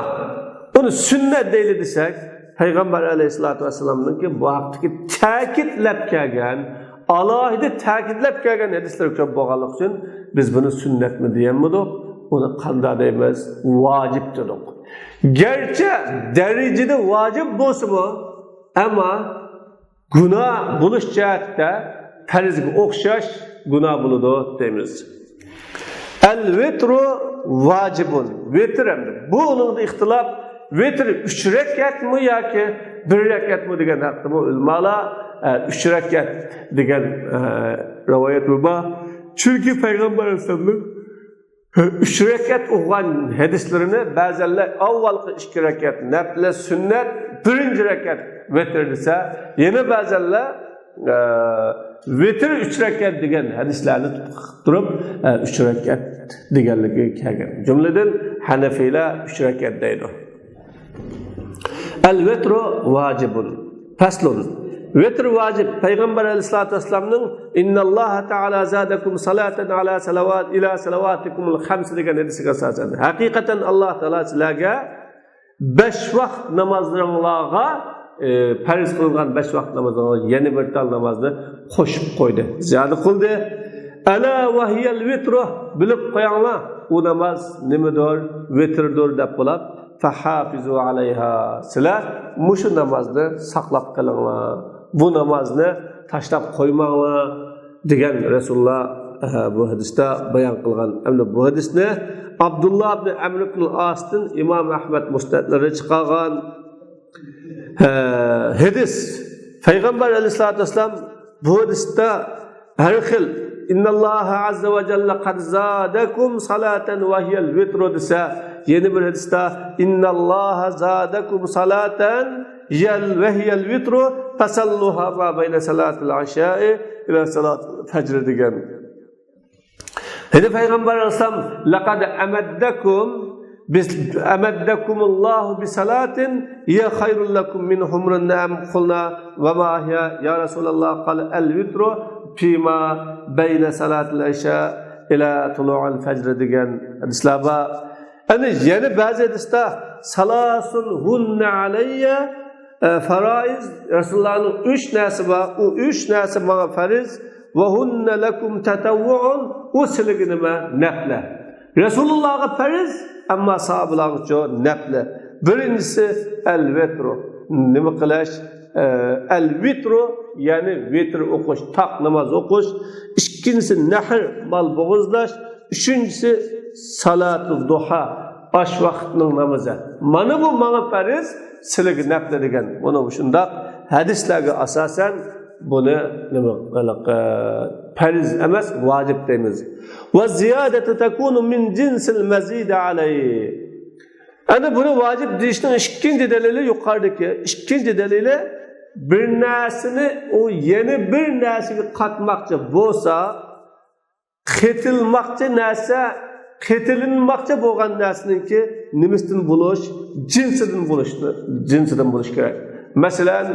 ئۇنى سۈننەت دەيلى دېسەك، پەيغەمبەر ئەلەيھىسسالاتۇ ۋەسسالامنىڭكى بۇ ھەقتىكى تەكىتلەپ كەلگەن، ئالاھىدە تەكىتلەپ كەلگەن ھەدىسلىرى كۆپ بولغانلىقى ئۈچۈن بىز بۇنى سۈننەتمۇ دېيەلمىدۇق، ئۇنى قانداق دەيمىز؟ ۋاجىپ دېدۇق. گەرچە دەرىجىدە ۋاجىپ بولسىمۇ، ئەمما گۇناھ بولۇش جەھەتتە پەرزگە ئوخشاش گۇناھ بولىدۇ دەيمىز. ئەل ۋىترۇ ۋاجىبۇن. ۋىتر ئەمدى. بۇ ئۇنىڭدا ئىختىلاپ. ۋىتر ئۈچ رەكەتمۇ ياكى بىر رەكەتمۇ دېگەن ھەقتىمۇ ئۆلىمالار، ئە، ئۈچ رەكەت دېگەن، ئە، رىۋايەتمۇ بار. چۈنكى پەيغەمبەر ئەلەيھىسسالامنىڭ ئۈچ رەكەت ئوقۇغان ھەدىسلىرىنى بەزەنلەر ئاۋۋالقى ئىككى رەكەت نەپلە سۈننەت، بىرىنچى رەكەت ۋىتر دېسە، يەنە بەزەنلەر، ئە، ۋىتر ئۈچ رەكەت دېگەن ھەدىسلەرنى تۇتۇپ تۇرۇپ، ئە، ئۈچ رەكەت دېگەنلىكى كەلگەن. جۈملىدىن ھەنەفىيلەر ئۈچ رەكەت دەيدۇ. ئەل ۋىترۇ ۋاجىبۇن. پەسلۇن. ۋىتر ۋاجىپ. پەيغەمبەر ئەلەيھىسسالاتۇ ۋەسسالامنىڭ «ئىنناللاھە تەئالا زادەكۇم سالاتەن ئالا سالەۋات، ئىلا سالەۋاتىكۇمۇل خەمس» دېگەن ھەدىسىگە ئاساسەن، ھەقىقەتەن ئاللا تائالا سىلەرگە بەش ۋاق نامازلىرىڭلارغا، ئى، پەرز قىلىنغان بەش ۋاق نامازلىرىڭلارغا يەنە بىر تال نامازنى قوشۇپ قويدى، زىيادە قىلدى. ئەلا ۋەھىيەل ۋىترۇ، بىلىپ قويۇڭلار، ئۇ ناماز نېمىدۇر؟ ۋىتىردۇر دەپ بولۇپ، فەھافىزۇ ئەلەيھا، سىلەر مۇشۇ نامازنى ساقلاپ قېلىڭلار، بۇ نامازنى تاشلاپ قويماڭلار دېگەن رەسۇلۇللا، ئە، بۇ ھەدىستە بايان قىلغان. ئەمدى بۇ ھەدىسنى ئابدۇللا ئىبنى ئەمر ئىبنى ئاستىن ئىمام ئەھمەد مۇسنەدلىرى چىقارغان. ئە، ھەدىس. پەيغەمبەر ئەلەيھىسسالاتۇ ۋەسسالام بۇ ھەدىستە ھەر خىل، «ئىنناللاھە ئەززە ۋە جەللە قەد زادەكۇم سالاتەن ۋە ھىيەل ۋىترۇ» دېسە، يەنە بىر ھەدىستە، «ئىنناللاھە زادەكۇم سالاتەن ۋە ھىيەل ۋىترۇ، فەسەللۇھا ما بەينە سالاتىل ئىشائى ئىلا سالاتىل فەجر» دېگەن. ھەدە پەيغەمبەر ئەلەيھىسسالام، «لەقەد ئەمەددەكۇم، بىز، ئەمەددەكۇمۇللاھۇ بىسالاتىن ھىيە خەيرۇن لەكۇم مىن ھۇمرىن نەئەم.» قۇلنا، «ۋە ما ھىيە يا رەسۇلاللاھ؟» قال، «ئەل ۋىترۇ فىما بەينە سالاتىل ئىشا ئىلا تۇلۇئىل فەجر» دېگەن ھەدىسلەر بار. ئەنە يەنە بەزى ھەدىستە، «سالاسۇن ھۇننە ئەلەييە، ئە، فەرائىز»، رەسۇلۇللانىڭ ئۈچ نەرسە بار، ئۇ ئۈچ نەرسە ماڭا پەرز، «ۋە ھۇننە لەكۇم تەتەۋۋۇئۇن»، ئۇ سىلىگە نېمە؟ نەپلە. رەسۇلۇللاغا پەرز، ئەمما ساھابىلارغىچۇ نەپلە. بىرىنچىسى ئەل ۋىترۇ. نېمە قىلىش؟ ئە، ئەل ۋىترۇ، يەنى ۋىتر ئوقۇش، تاق ناماز ئوقۇش. ئىككىنچىسى نەھر، مال بوغۇزلاش. ئۈچىنچىسى سالاتۇ دۇھا، ئاش ۋاقىتنىڭ نامىزى. مانا بۇ ماڭا پەرز، سىلىگە نەپلە دېگەن. مانا مۇشۇنداق ھەدىسلەرگە ئاساسەن بۇنى نېمە قىلىق، ئە، پەرز ئەمەس، ۋاجىپ دەيمىز. ۋە زىيادەتۇ تەكۇنۇ مىن جىنسىل مەزىدى ئەلەيھ. ئەنە بۇنى ۋاجىپ دېيىشنىڭ ئىككىنچى دەلىلى، يۇقىرىدىكى ئىككىنچى دەلىلى، بىر نەرسىنى ئۇ يەنە بىر نەرسىگە قاتماقچى بولسا، قېتىلماقچى نەرسە، قېتىلىنماقچى بولغان نەرسىنىڭكى نېمىسىدىن بولۇش؟ جىنسىدىن بولۇش، جىنسىدىن بولۇش كېرەك. مەسىلەن،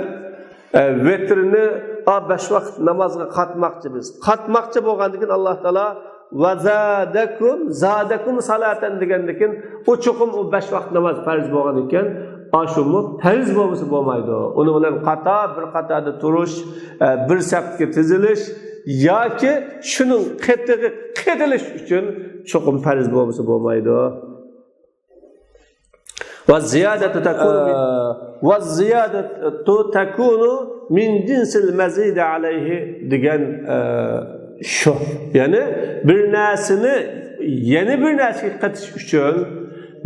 ئە، ۋىترنى، ئا، بەش ۋاقىت نامازغا قاتماقچى بىز. قاتماقچى بولغاندىن كېيىن ئاللا تائالا «ۋە زادەكۇم، زادەكۇم سالاتەن» دېگەندىن كېيىن، ئۇ چوقۇم ئۇ بەش ۋاقىت ناماز پەرز بولغاندىن كېيىن، ئاشۇمۇ پەرز بولمىسا بولمايدۇ. ئۇنىڭ بىلەن قاتار، بىر قاتاردا تۇرۇش، ئە، بىر سەپكە تىزىلىش، ياكى شۇنىڭ قېتىغا قېتىلىش ئۈچۈن چوقۇم پەرز بولمىسا بولمايدۇ. ۋە زىيادەتۇ تەكۇنۇ مىن، ئە، ۋە زىيادەتۇ تەكۇنۇ مىن جىنسىل مەزىدى ئەلەيھى دېگەن، ئە، شۇ. يەنى بىر نەرسىنى يەنە بىر نەرسىگە قېتىش ئۈچۈن،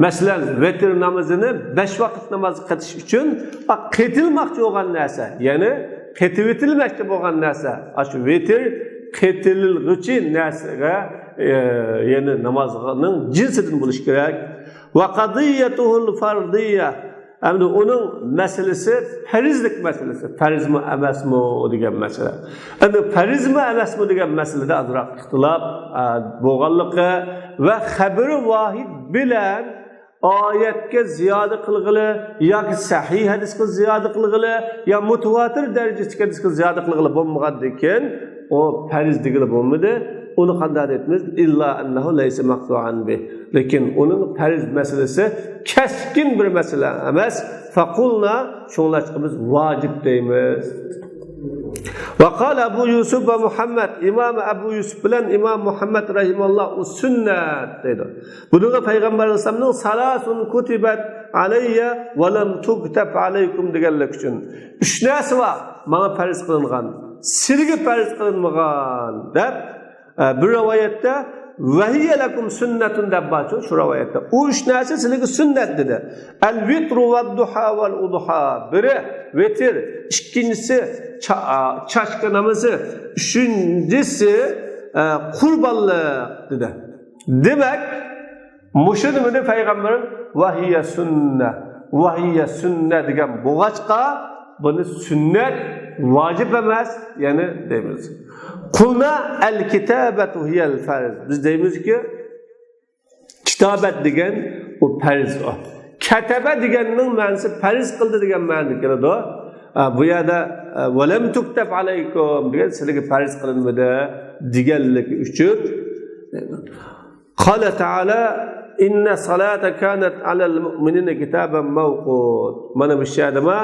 مەسىلەن، ۋىتىر نامىزىنى بەش ۋاقىت نامازغا قېتىش ئۈچۈن، ئا، قېتىلماقچى بولغان نەرسە، يەنى قېتىۋېتىلمەكچى بولغان نەرسە، ئاشۇ ۋىتىر قېتىلغۇچى نەرسىگە، ئە، يەنى نامازنىڭ جىنسىدىن بولۇشى كېرەك. ۋە قەزىيەتۇھۇل فەرزىيە. ئەمدى ئۇنىڭ مەسىلىسى پەرزلىك مەسىلىسى، پەرزمۇ ئەمەسمۇ دېگەن مەسىلە. ئەمدى پەرزمۇ ئەمەسمۇ دېگەن مەسىلىدە ئازراق ئىختىلاپ، ئە، بولغانلىقى ۋە خەبىرى ۋاھىد بىلەن ئايەتكە زىيادە قىلغىلى ياكى سەھىھ ھەدىسكە زىيادە قىلغىلى يا مۇتەۋاتىر دەرىجىدىكى ھەدىسكە زىيادە قىلغىلى بولمىغاندىكىن، ئۇ پەرز دېگىلى بولمىدى. ئۇنى قانداق دەيمىز؟ ئىللا ئەننەھۇ لەيسە مەقتۇئەن بىھ. لېكىن ئۇنىڭ پەرز مەسىلىسى كەسكىن بىر مەسىلە ئەمەس. فەقۇلنا، شۇڭلاشقا بىز ۋاجىپ دەيمىز. ۋە قال ئەبۇ يۈسۈف ۋە مۇھەممەد، ئىمام ئەبۇ يۈسۈف بىلەن ئىمام مۇھەممەد رەھىمەھۇللا ئۇ سۈننەت دەيدۇ. بۇنىڭغا پەيغەمبەر ئەلەيھىسسالامنىڭ سالاسۇن كۇتىبەت ئەلەييە ۋە لەم تۇكتەب ئەلەيكۇم دېگەنلىك ئۈچۈن ئۈچ نەرسە بار ماڭا پەرز قىلىنغان، سىلىگە پەرز قىلىنمىغان دەپ، ئە، بىر رىۋايەتتە ۋەھىيە لەكۇم سۈننەتۇن دەپ بارچۇ، شۇ رىۋايەتتە. ئۇ ئۈچ نەرسە سىلىگە سۈننەت دېدى. ئەل ۋىترۇ ۋەددۇھا ۋەل ئۇدۇھا. بىرى ۋىتىر، ئىككىنچىسى چا-، ئا، چاشقا نامىزى، ئۈچىنچىسى، ئە، قۇربانلىق دېدى. دېمەك، مۇشۇنى مېنى پەيغەمبىرىم ۋەھىيە سۈننە، ۋەھىيە سۈننە دېگەن بولغاچقا، بۇنى سۈننەت، ۋاجىپ ئەمەس، يەنى دەيمىز. قۇلنا ئەل كىتابەتۇ ھىيەل فەرز. بىز دەيمىزكى، كىتابەت دېگەن ئۇ پەرز ئۇ. كەتەبە دېگەننىڭ مەنىسى پەرز قىلدى دېگەن مەنىدە كېلىدۇ. ئا، بۇ يەردە، ئا، ۋەلەم تۇكتەب ئەلەيكۇم دېگەن سىلىگە پەرز قىلىنمىدى دېگەنلىكى ئۈچۈن. قال تعالى، إن الصلاة كانت على المؤمنين كتابا موقوتا. مانا بۇ شەدىما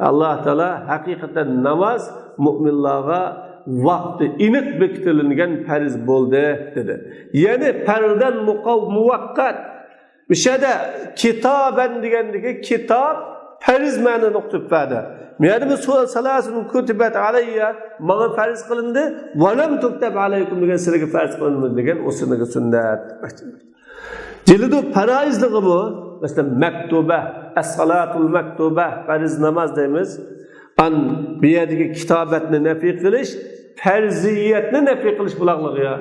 ئاللا تائالا ھەقىقەتەن ناماز مۇئمىنلارغا ۋاقتى ئېنىق بېكىتىلگەن پەرز بولدى دېدى. يەنى پەردەن مۇقا-، مۇۋەققەت. بۇ شەدە كىتابەن دېگەندىكى كىتاب پەرز مەنىنى ئۇقتۇرۇپ بەردى. مۇ يەردە بۇ سۇ-، سالاسۇن كۇتىبەت ئەلەييە، ماڭا پەرز قىلىندى، ۋەلەم تۇكتەب ئەلەيكۇم دېگەن سىلىگە پەرز قىلىنمىدى دېگەن ئۇ سىلىگە سۈننەت. جېلىدۇ پەرائىزلىقى بۇ. مەسىلەن، مەكتۇبە، ئەسسالاتۇل مەكتۇبە، پەرز ناماز دەيمىز. ئان بۇ يەردىكى كىتابەتنى نەپى قىلىش، پەرزىيەتنى نەپى قىلىش بۇلاقلىقى يا.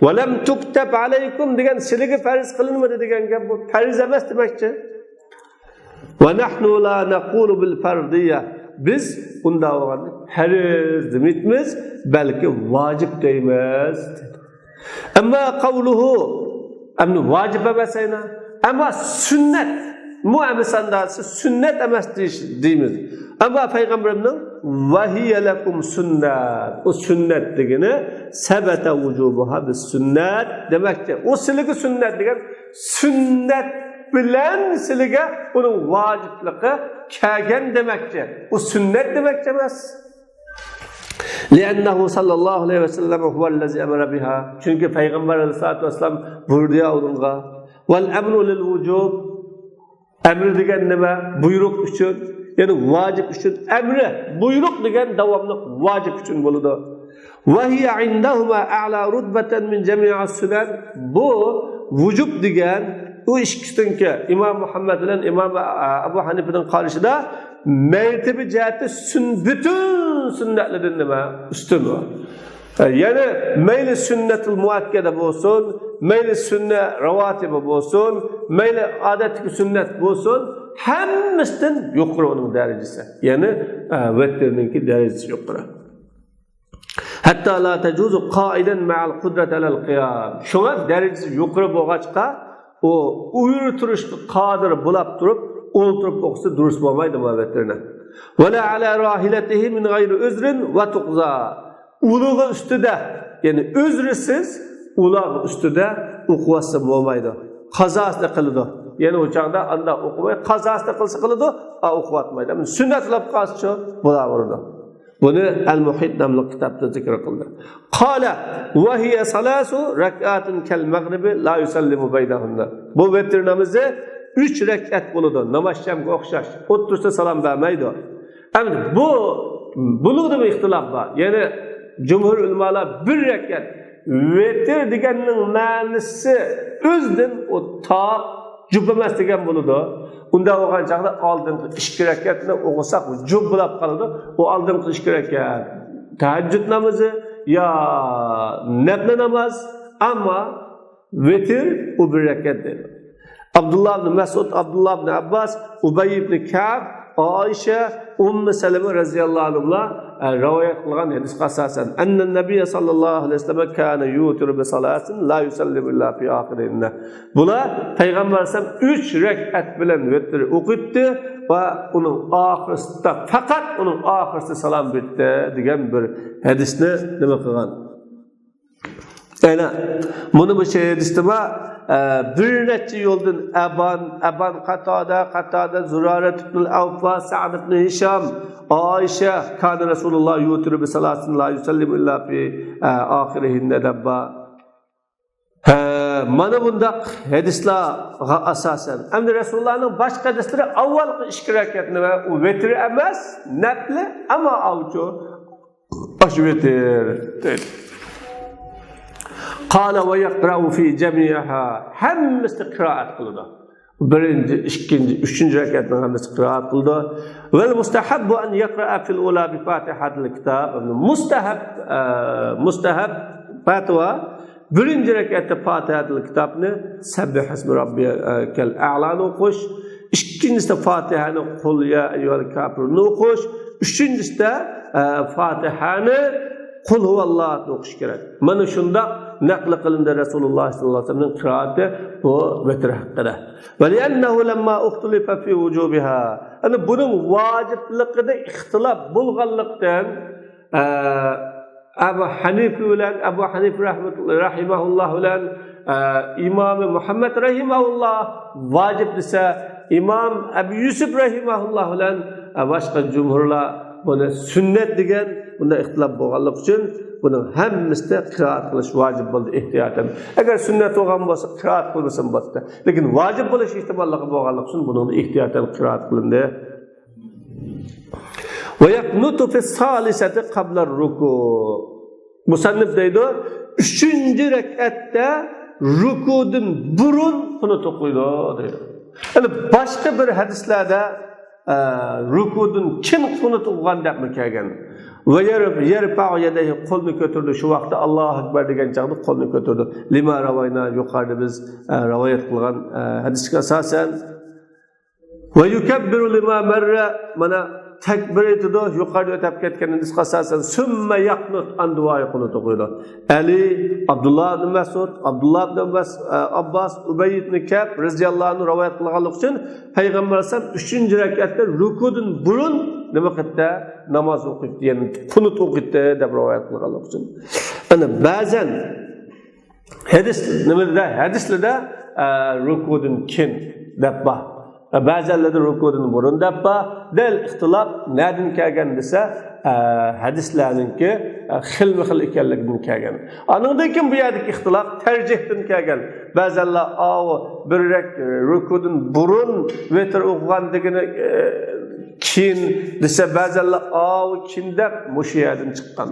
ۋەلەم تۇكتەب ئەلەيكۇم دېگەن سىلىگە پەرز قىلىنمىدى دېگەن گەپ، بۇ پەرز ئەمەس دېمەكچى. ونحن لا نقول بالفرضية. بىز ئۇنداق بولغاندا پەرز دېمەيمىز، بەلكى ۋاجىپ دەيمىز. ئەمما قەۋلۇھۇ، ئەمدى ۋاجىپ ئەمەس ئەينا. ئەمما سۈننەت. مۇ ئەمىساندا سىز سۈننەت ئەمەس دېيىش، دەيمىز. ئەمما پەيغەمبىرىمنىڭ ۋەھىيە لەكۇم سۈننەت. ئۇ سۈننەت دېگىنى سەبەتە ۋۇجۇبۇھا بىسسۈننەت دېمەكچى. ئۇ سىلىگە سۈننەت دېگەن سۈننەت بىلەن سىلىگە ئۇنىڭ ۋاجىپلىقى كەلگەن دېمەكچى. ئۇ سۈننەت دېمەكچى ئەمەس. لأنه صلى الله عليه وسلم هو الذي أمر بها. چۈنكى پەيغەمبەر ئەلەيھىسسالاتۇ ۋەسسالام بۇيرۇدى يا ئۇنىڭغا. والأمر للوجوب. ئەمر دېگەن نېمە؟ بۇيرۇق ئۈچۈن. يەنى ۋاجىپ ئۈچۈن. ئەمرى، بۇيرۇق دېگەن داۋاملىق ۋاجىپ ئۈچۈن بولىدۇ. وهي عندهما أعلى رتبة من جميع السنن. بۇ ۋۇجۇب دېگەن ئۇ ئىككىسىنىڭكى، ئىمام مۇھەممەد بىلەن ئىمام، ئە، ئەبۇ ھەنىپىنىڭ قارىشىدا مەرتىۋە جەھەتتە سۈن-، پۈتۈن سۈننەتلەردىن نېمە؟ ئۈستۈن ئۇ. يەنى مەيلى سۈننەتۇل مۇئەككەدە بولسۇن، مەيلى سۈننە راۋاتىبى بولسۇن، مەيلى ئادەتتىكى سۈننەت بولسۇن، ھەممىسىدىن يۇقىرى ئۇنىڭ دەرىجىسى. يەنى، ئە، ۋىتىرنىڭكى دەرىجىسى يۇقىرى. حتى لا تجوز قاعدا مع القدرة على القيام. شۇڭا دەرىجىسى يۇقىرى بولغاچقا، ئۇ ئۆرە تۇرۇشقا قادىر بولاپ تۇرۇپ، ئولتۇرۇپ ئوقۇسا دۇرۇس بولمايدۇ بۇ ۋىتىرنى. ولا على راحلته من غير عذر وتقضى. ئۇلىغا ئۈستىدە، يەنى ئۆزرىسىز ئۇلار ئۈستىدە ئوقۇۋاتسا بولمايدۇ. قازاسىنى قىلىدۇ. يەنى ئۇ چاغدا ئاندا ئوقۇماي، قازاسىنى قىلسا قىلىدۇ، ئا، ئوقۇۋاتمايدۇ. ئەمما سۈننەت قىلىپ قالسىچۇ، بولاۋېرىدۇ. بۇنى ئەل مۇھىت ناملىق كىتابتا زىكىر قىلدى. قال: وهي ثلاث ركعات كالمغرب لا يسلم بينهن. بۇ ۋىتىر نامىزى ئۈچ رەكئەت بولىدۇ. ناماز شەمگە ئوخشاش. ئوتتۇرىسىدا سالام بەرمەيدۇ. ئەمدى بۇ، بۇنىڭدىمۇ ئىختىلاپ بار. يەنى جۇمھۇر ئۆلىمالار بىر رەكئەت. ۋىتىر دېگەننىڭ مەنىسى ئۆزىدىن ئۇ تاق جۈپ ئەمەس دېگەن بولىدۇ. ئۇنداق بولغان چاغدا ئالدىنقى ئىككى رەكەتنى ئوقۇساق جۈپ بولاپ قالىدۇ. ئۇ ئالدىنقى ئىككى رەكەت تەھەججۇد نامىزى يا نەپلى ناماز، ئەمما ۋىتىر ئۇ بىر رەكەت دەيدۇ. ئابدۇللا ئىبن مەسئۇد، ئابدۇللا ئىبن ئابباس، ئۇبەي ئىبن كەئب، ئائىشە، ئۇممۇ سەلەمە رەزىياللاھۇ ئەنھۇلار، ئە، رىۋايەت قىلغان ھەدىسكە ئاساسەن، أن النبي صلى الله عليه وسلم كان يوتر بثلاث لا يسلم إلا في آخرهن. بۇلار پەيغەمبەر ئەلەيھىسسالام ئۈچ رەكئەت بىلەن ۋىتىر ئوقۇيتتى ۋە ئۇنىڭ ئاخىرىسىدا، پەقەت ئۇنىڭ ئاخىرىسىدا سالام بېرىتتى دېگەن بىر ھەدىسنى نېمە قىلغان؟ ئەنە، مۇنى بۇ شەيئىدىستىما، ئە، بىر نەچچە يولدىن ئەبان، ئەبان قاتادە، قاتادە زۇرارە ئىبنۇل ئەۋفا، سەئد ئىبن ھىشام، ئائىشە، كان رسول الله يوتر بثلاث لا يسلم إلا في، ئە، آخرهن دەپ بار. ھە، مانا بۇنداق ھەدىسلارغا ئاساسەن. ئەمدى رەسۇلۇللانىڭ باشقا ھەدىسلىرى ئاۋۋالقى ئىككى رەكەتنى ۋە ئۇ ۋىتىر ئەمەس، نەپلى، ئەمما ئاۋچۇ ئاشۇ ۋىتىر دەيدۇ. قال ويقرأ في جميعها. ھەممىسىنى قىرائەت قىلىدۇ. بىرىنچى، ئىككىنچى، ئۈچىنچى رەكەتنىڭ ھەممىسىنى قىرائەت قىلىدۇ. والمستحب أن يقرأ في الأولى بفاتحة الكتاب. مۇستەھەب، ئە، مۇستەھەب پەتىۋا بىرىنچى رەكەتتە فاتىھەتىل كىتابنى، سەببىھىسمى رەببىيەل ئەلانى ئوقۇش، ئىككىنچىسىدە فاتىھەنى، قۇل يا ئەييۇھەل كاپىرۇننى ئوقۇش، ئۈچىنچىسىدە، ئە، فاتىھەنى، قۇل ھۇۋاللاھنى ئوقۇش كېرەك. مانا شۇنداق نەقىل قىلىندى رەسۇلۇللاھ سەللەللاھۇ ئەلەيھى ۋەسەللەمنىڭ قىرائىتى بۇ ۋىتىر ھەققىدە. ولأنه لما اختلف في وجوبها. يەنى بۇنىڭ ۋاجىپلىقىدا ئىختىلاپ بولغانلىقتىن، ئە، ئەبۇ ھەنىفە بىلەن، ئەبۇ ھەنىفە رەھمەتۇللا، رەھىمەھۇللا بىلەن، ئە، ئىمامى مۇھەممەد رەھىمەھۇللا ۋاجىپ دېسە، ئىمام ئەبۇ يۈسۈپ رەھىمەھۇللا بىلەن، ئە، باشقا جۇمھۇرلار بۇنى سۈننەت دېگەن، بۇندا ئىختىلاپ بولغانلىقى ئۈچۈن بۇنىڭ ھەممىسىدە قىرائەت قىلىش ۋاجىپ بولدى ئېھتىياتەن. ئەگەر سۈننەت بولغان بولسا، قىرائەت قىلمىسىمۇ بولاتتى. لېكىن ۋاجىپ بولۇش ئېھتىماللىقى بولغانلىقى ئۈچۈن بۇنىڭدا ئېھتىياتەن قىرائەت قىلىندى. ويقنت في الثالثة قبل الركوع. مۇسەننىپ دەيدۇ، ئۈچىنچى رەكئەتتە رۇكۇدىن بۇرۇن قۇنۇت ئوقۇيدۇ دەيدۇ. يەنى باشقا بىر ھەدىسلەردە، ئە، رۇكۇدىن كېيىن قۇنۇت ئوقۇغان دەپمۇ كەلگەن. ويرفع يديه، قولنى كۆتۈرىدۇ. شۇ ۋاقىتتا ئاللاھۇ ئەكبەر دېگەن چاغدا قولنى كۆتۈرىدۇ. لما روينا، يۇقىرىدا بىز، ئە، رىۋايەت قىلغان، ئە، ھەدىسكە ئاساسەن. ويكبر لما مر، مانا تەكبىر ئېيتىدۇ، يۇقىرىدا ئۆتۈپ كەتكەن ھەدىسكە ئاساسەن، ثم يقنت، ئاندىن دۇئايى قۇنۇت ئوقۇيدۇ. ئەلى، ئابدۇللا ئىبن مەسئۇد، ئابدۇللا ئىبن مەس-، ئابباس، ئۇبەي ئىبن كەئب رەزىياللاھۇ ئەنھۇ رىۋايەت قىلغانلىقى ئۈچۈن پەيغەمبەر ئەلەيھىسسالام ئۈچىنچى رەكئەتتە رۇكۇدىن بۇرۇن نېمە قىلدى؟ ناماز ئوقۇيتتى، يەنى قۇنۇت ئوقۇيتتى دەپ رىۋايەت قىلغانلىقى ئۈچۈن. ئەنە بەزەن ھەدىس نېمىدە؟ ھەدىسلىدە، ئە، رۇكۇدىن كېيىن دەپ بار. ئە، بەزەنلىدە رۇكۇدىن بۇرۇن دەپ بار. دەل ئىختىلاپ نەدىن كەلگەن دېسە، ئە، ھەدىسلەرنىڭكى، ئە، خىلمۇ خىل ئىكەنلىكىدىن كەلگەن. ئانىڭدىن كېيىن بۇ يەردىكى ئىختىلاپ تەرجىھتىن كەلگەن. بەزەنلەر ئاۋۇ بىر رەك-، رۇكۇدىن بۇرۇن ۋىتىر ئوقۇغان دېگىنى، ئە، كېيىن دېسە، بەزەنلەر ئاۋۇ كېيىن دەپ مۇشۇ يەردىن چىققان.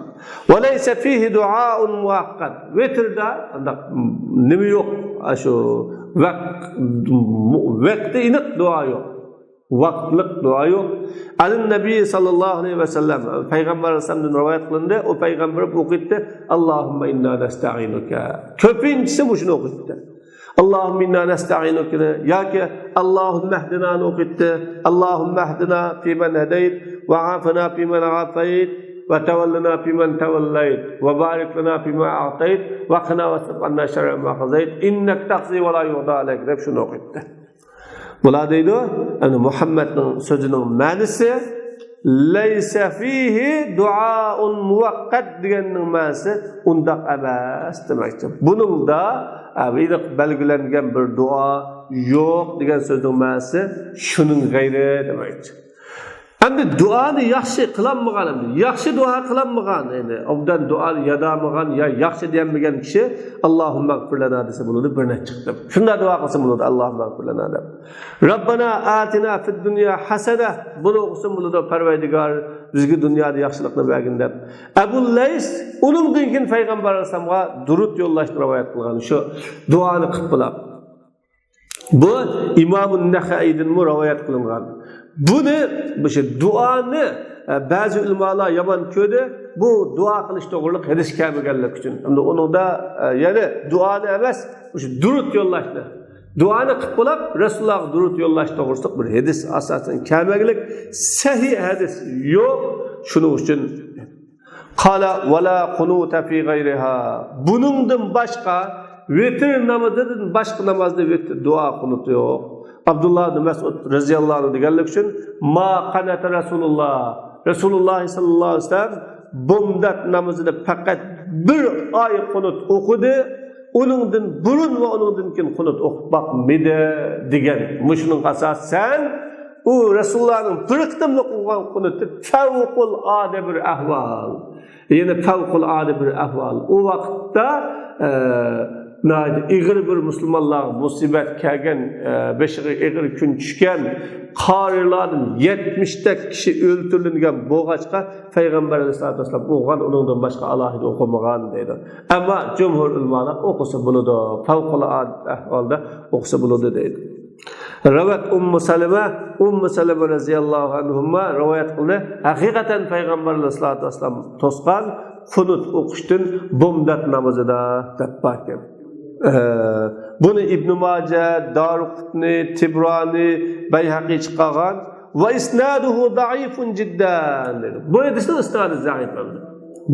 وليس فيه دعاء مؤقت. ۋىتىردە ئانداق نېمە يوق، ئاشۇ ۋەق-، ۋەقتى ئېنىق دۇئا يوق. ۋاقىتلىق دۇئا يوق. عن النبي صلى الله عليه وسلم، پەيغەمبەر ئەلەيھىسسالامدىن رىۋايەت قىلىندى، ئۇ پەيغەمبەر ئوقۇيتتى، اللهم إنا نستعينك. كۆپىنچىسى مۇشۇنى ئوقۇيتتى. اللهم إنا نستعينك ياكى اللهم اهدنا نى ئوقۇيتتى. اللهم اهدنا فيمن هديت، وعافنا فيمن عافيت، وتولنا فيمن توليت، وبارك لنا فيما أعطيت، وقنا واصرف عنا شر ما قضيت، إنك تقضي ولا يقضى عليك دەپ شۇنى ئوقۇيتتى. بۇلار دەيدۇ، يەنى مۇھەممەدنىڭ سۆزىنىڭ مەنىسى، ليس فيه دعاء مؤقت دېگەننىڭ مەنىسى ئۇنداق ئەمەس دېمەكچى. بۇنىڭدا، ئە، ئېنىق بەلگىلەنگەن بىر دۇئا يوق دېگەن سۆزنىڭ مەنىسى شۇنىڭ غەيرى دېمەكچى. ئەمدى دۇئانى ياخشى قىلالمىغان، ئەمدى ياخشى دۇئا قىلالمىغان، يەنى ئوبدان دۇئانى يادامىغان يا ياخشى دېيەلمىگەن كىشى «ئاللاھۇممەغفىرلەنا» دېسە بولىدۇ، بىر نەچچە قېتىم. شۇنداق دۇئا قىلسا بولىدۇ، «ئاللاھۇممەغفىرلەنا» دەپ. «رەببەنا ئاتىنا فىددۇنيا ھەسەنە»، بۇنى ئوقۇسا بولىدۇ، «پەرۋەردىگار، بىزگە دۇنيادا ياخشىلىقنى بەرگىن» دەپ. ئەبۇل لەيس، ئۇنىڭدىن كېيىن پەيغەمبەر ئەلەيھىسسالامغا دۇرۇت يوللاشنى رىۋايەت قىلغان، شۇ دۇئانى قىلىپ بولاپ. بۇ ئىمامۇن نەخەئىدىنمۇ رىۋايەت قىلىنغان. بۇنى، مۇشۇ دۇئانى، ئە، بەزى ئۆلىمالار يامان كۆردى. بۇ دۇئا قىلىش توغرىلىق ھەدىس كەلمىگەنلىكى ئۈچۈن. ئەمدى ئۇنىڭدا، ئە، يەنى دۇئانى ئەمەس، مۇشۇ دۇرۇت يوللاشنى، دۇئانى قىلىپ بولاپ، رەسۇلۇللاھقا دۇرۇت يوللاش توغرىسىدا بىر ھەدىس ئاساسەن كەلمەگلىك، سەھىھ ھەدىس يوق. شۇنىڭ ئۈچۈن قال ولا قنوت في غيرها. بۇنىڭدىن باشقا، ۋىتىر نامىزىدىن باشقا نامازدا ۋىتىر دۇئا قۇنۇت يوق. ئابدۇللا ئىبن مەسئۇد رەزىياللاھۇ ئەنھۇ دېگەنلىكى ئۈچۈن، ما قنت رسول الله، رەسۇلۇللاھ سەللەللاھۇ ئەلەيھى ۋەسەللەم بامدات نامىزىدا پەقەت بىر ئاي قۇنۇت ئوقۇدى. ئۇنىڭدىن بۇرۇن ۋە ئۇنىڭدىن كېيىن قۇنۇت ئوقۇپ باقمىدى دېگەن. مۇشۇنىڭغا ئاساسەن، ئۇ رەسۇلۇللاھنىڭ بىر قېتىملىق ئوقۇغان قۇنۇتى فەۋقۇلئادە بىر ئەھۋال. يەنى فەۋقۇلئادە بىر ئەھۋال. ئۇ ۋاقىتتا، ئە، ناھايىتى ئېغىر بىر مۇسۇلمانلارغا مۇسىبەت كەلگەن، ئە، بېشىغا ئېغىر كۈن چۈشكەن، قارىيلاردىن يەتمىشتەك كىشى ئۆلتۈرۈلگەن بولغاچقا، پەيغەمبەر ئەلەيھىسسالاتۇ ۋەسسالام ئوقۇغان، ئۇنىڭدىن باشقا ئالاھىدە ئوقۇمىغان دەيدۇ. ئەمما جۇمھۇر ئۆلىمالار ئوقۇسا بولىدۇ، پەۋقۇلئادە ئەھۋالدا ئوقۇسا بولىدۇ دەيدۇ. رەۋەت ئۇممۇ سەلەمە، ئۇممۇ سەلەمە رەزىياللاھۇ ئەنھۇما رىۋايەت قىلدى. ھەقىقەتەن پەيغەمبەر ئەلەيھىسسالاتۇ ۋەسسالام توسقان، قۇنۇت ئوقۇشتىن بامدات نامىزىدا دەپ باركەن. ئە، بۇنى ئىبنى ماجە، دارىقۇتنى، تىبرانى، بەيھەقى چىقارغان. ۋە ئىسنادۇھۇ زەئىفۇن جىددەن دېدى. بۇ ھەدىسنىڭ ئىسنادى زەئىپ ئەمدى.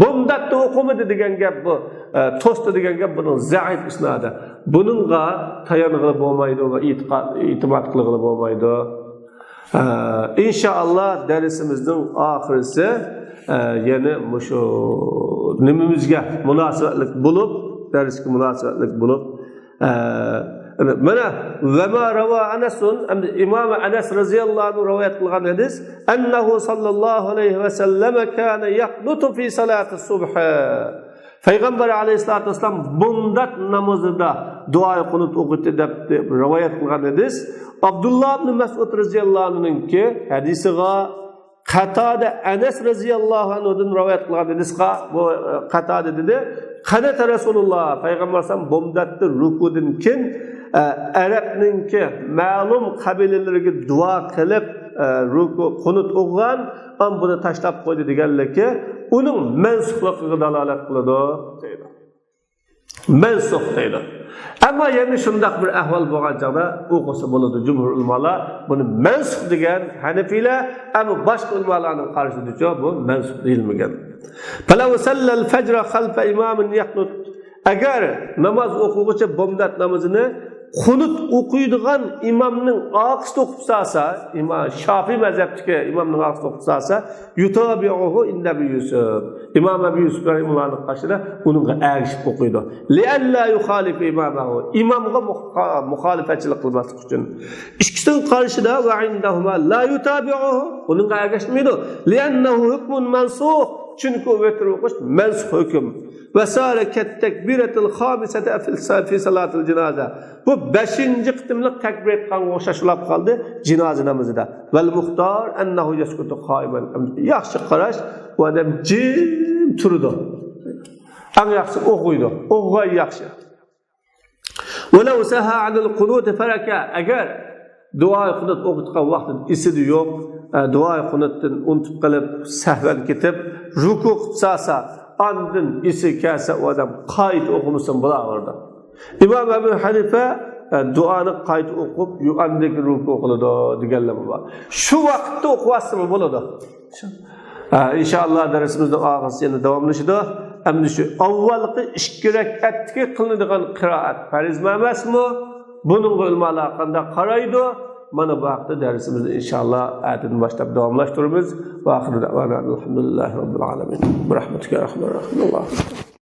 بامداتتا ئوقۇمىدى دېگەن گەپ بۇ، ئە، توستى دېگەن گەپ بۇنىڭ زەئىپ ئىسنادى. بۇنىڭغا تايانغىلى بولمايدۇ ۋە ئېتىقاد، ئېتىماد قىلغىلى بولمايدۇ. ئە، ئىنشائاللا دەرسىمىزنىڭ ئاخىرىسى، ئە، يەنە مۇشۇ نېمىمىزگە مۇناسىۋەتلىك بولۇپ، دەرسكە مۇناسىۋەتلىك بولۇپ، ئە، مانا، ۋە ما رەۋا ئەنەسۇن، ئەمدى ئىمام ئەنەس رەزىياللاھۇ ئەنھۇ رىۋايەت قىلغان ھەدىس، ئەننەھۇ سەللەللاھۇ ئەلەيھى ۋەسەللەمە كانە يەقنۇتۇ فى سەلاتىس سۇبھى. پەيغەمبەر ئەلەيھىسسالاتۇ ۋەسسالام بامدات نامىزىدا دۇئائى قۇنۇت ئوقۇيتتى دەپ رىۋايەت قىلغان ھەدىس، ئابدۇللا ئىبنى مەسئۇد رەزىياللاھۇ ئەنھۇنىڭكى ھەدىسىغا، قەتادە ئەنەس رەزىياللاھۇ ئەنھۇدىن رىۋايەت قىلغان ھەدىسقا، بۇ، ئە، قەتادە دېدى، قەنەتە رەسۇلۇللاھ، پەيغەمبەر ئەلەيھىسسالام بامداتتا رۇكۇدىن كېيىن، ئە، ئەرەبنىڭكى مەلۇم قەبىلىلىرىگە دۇئا قىلىپ، ئە، رۇكۇ، قۇنۇت ئوقۇغان، ئەمما بۇنى تاشلاپ قويدى دېگەنلىكى، ئۇنىڭ مەنسۇخلۇقىغا دالالەت قىلىدۇ، دەيدۇ. مەنسۇخ دەيدۇ. ئەمما يەنە شۇنداق بىر ئەھۋال بولغان چاغدا ئوقۇسا بولىدۇ. جۇمھۇر ئۆلىمالار بۇنى مەنسۇخ دېگەن، ھەنەفىيلەر، ئەمما باشقا ئۆلىمالارنىڭ قارىشىدىچۇ بۇ مەنسۇخ دېيىلمىگەن. فلو صلى الفجر خلف إمام يقنت. ئەگەر ناماز ئوقۇغۇچى بامدات نامىزىنى قۇنۇت ئوقۇيدىغان ئىمامنىڭ ئارقىسىدا ئوقۇپ سالسا، ئىمام، شافىي مەزھەپتىكى ئىمامنىڭ ئارقىسىدا ئوقۇپ سالسا، يتابعه عند أبي يوسف. ئىمام ئەبۇ يۈسۈپ رەھىمۇللاھنىڭ قېشىدا ئۇنىڭغا ئەگىشىپ ئوقۇيدۇ. لئلا يخالف إمامه. ئىمامغا مۇخا-، مۇخالىپەتچىلىك قىلماسلىق ئۈچۈن. ئىككىسىنىڭ قارىشىدا وعندهما لا يتابعه. ئۇنىڭغا ئەگەشمەيدۇ. لأنه حكم منسوخ. چۈنكى ئۇ ۋىتىر ئوقۇش مەنسۇخ ھۆكۈم. وصار كالتكبيرة الخامسة في صلاة الجنازة. بۇ بەشىنچى قېتىملىق تەكبىر ئېيتقانغا ئوخشاش بولاپ قالدى جىنازا نامىزىدا. والمختار أنه يسكت قائما. ياخشى قاراش، ئۇ ئادەم جىم تۇرىدۇ. ئەڭ ياخشىسى ئوقۇيدۇ. ئوقۇغان ياخشى. ولو سها عن القنوت فركع. ئەگەر دۇئائى قۇنۇت ئوقۇتقان ۋاقتىدا ئېسىدە يوق، ئە، دۇئائى قۇنۇتتىن ئۇنتۇپ قېلىپ، سەھۋەن كېتىپ، رۇكۇ قىلىپ سالسا، ئاندىن ئېسى كەلسە، ئۇ ئادەم قايتا ئوقۇمىسىمۇ بولاۋېرىدۇ. ئىمام ئەبۇ ھەنىفە، ئە، دۇئانى قايتا ئوقۇپ، يۇ-، ئاندىن كېيىن رۇكۇ قىلىدۇ دېگەنلەرمۇ بار. شۇ ۋاقىتتا ئوقۇۋاتسىمۇ بولىدۇ. ئە، ئىنشائاللا دەرسىمىزنىڭ ئاخىرسى يەنە داۋاملىشىدۇ. ئەمدى شۇ ئاۋۋالقى ئىككى رەكئەتتىكى قىلىنىدىغان قىرائەت پەرزمۇ ئەمەسمۇ؟ بۇنىڭغا ئۆلىمالار قانداق قارايدۇ؟ مانا بۇ ھەقتە دەرسىمىزنى ئىنشائاللا ئەتىدىن باشلاپ داۋاملاشتۇرىمىز. وآخر دعوانا الحمد لله رب العالمين. برحمتك يا أرحم الراحمين. الله أكبر.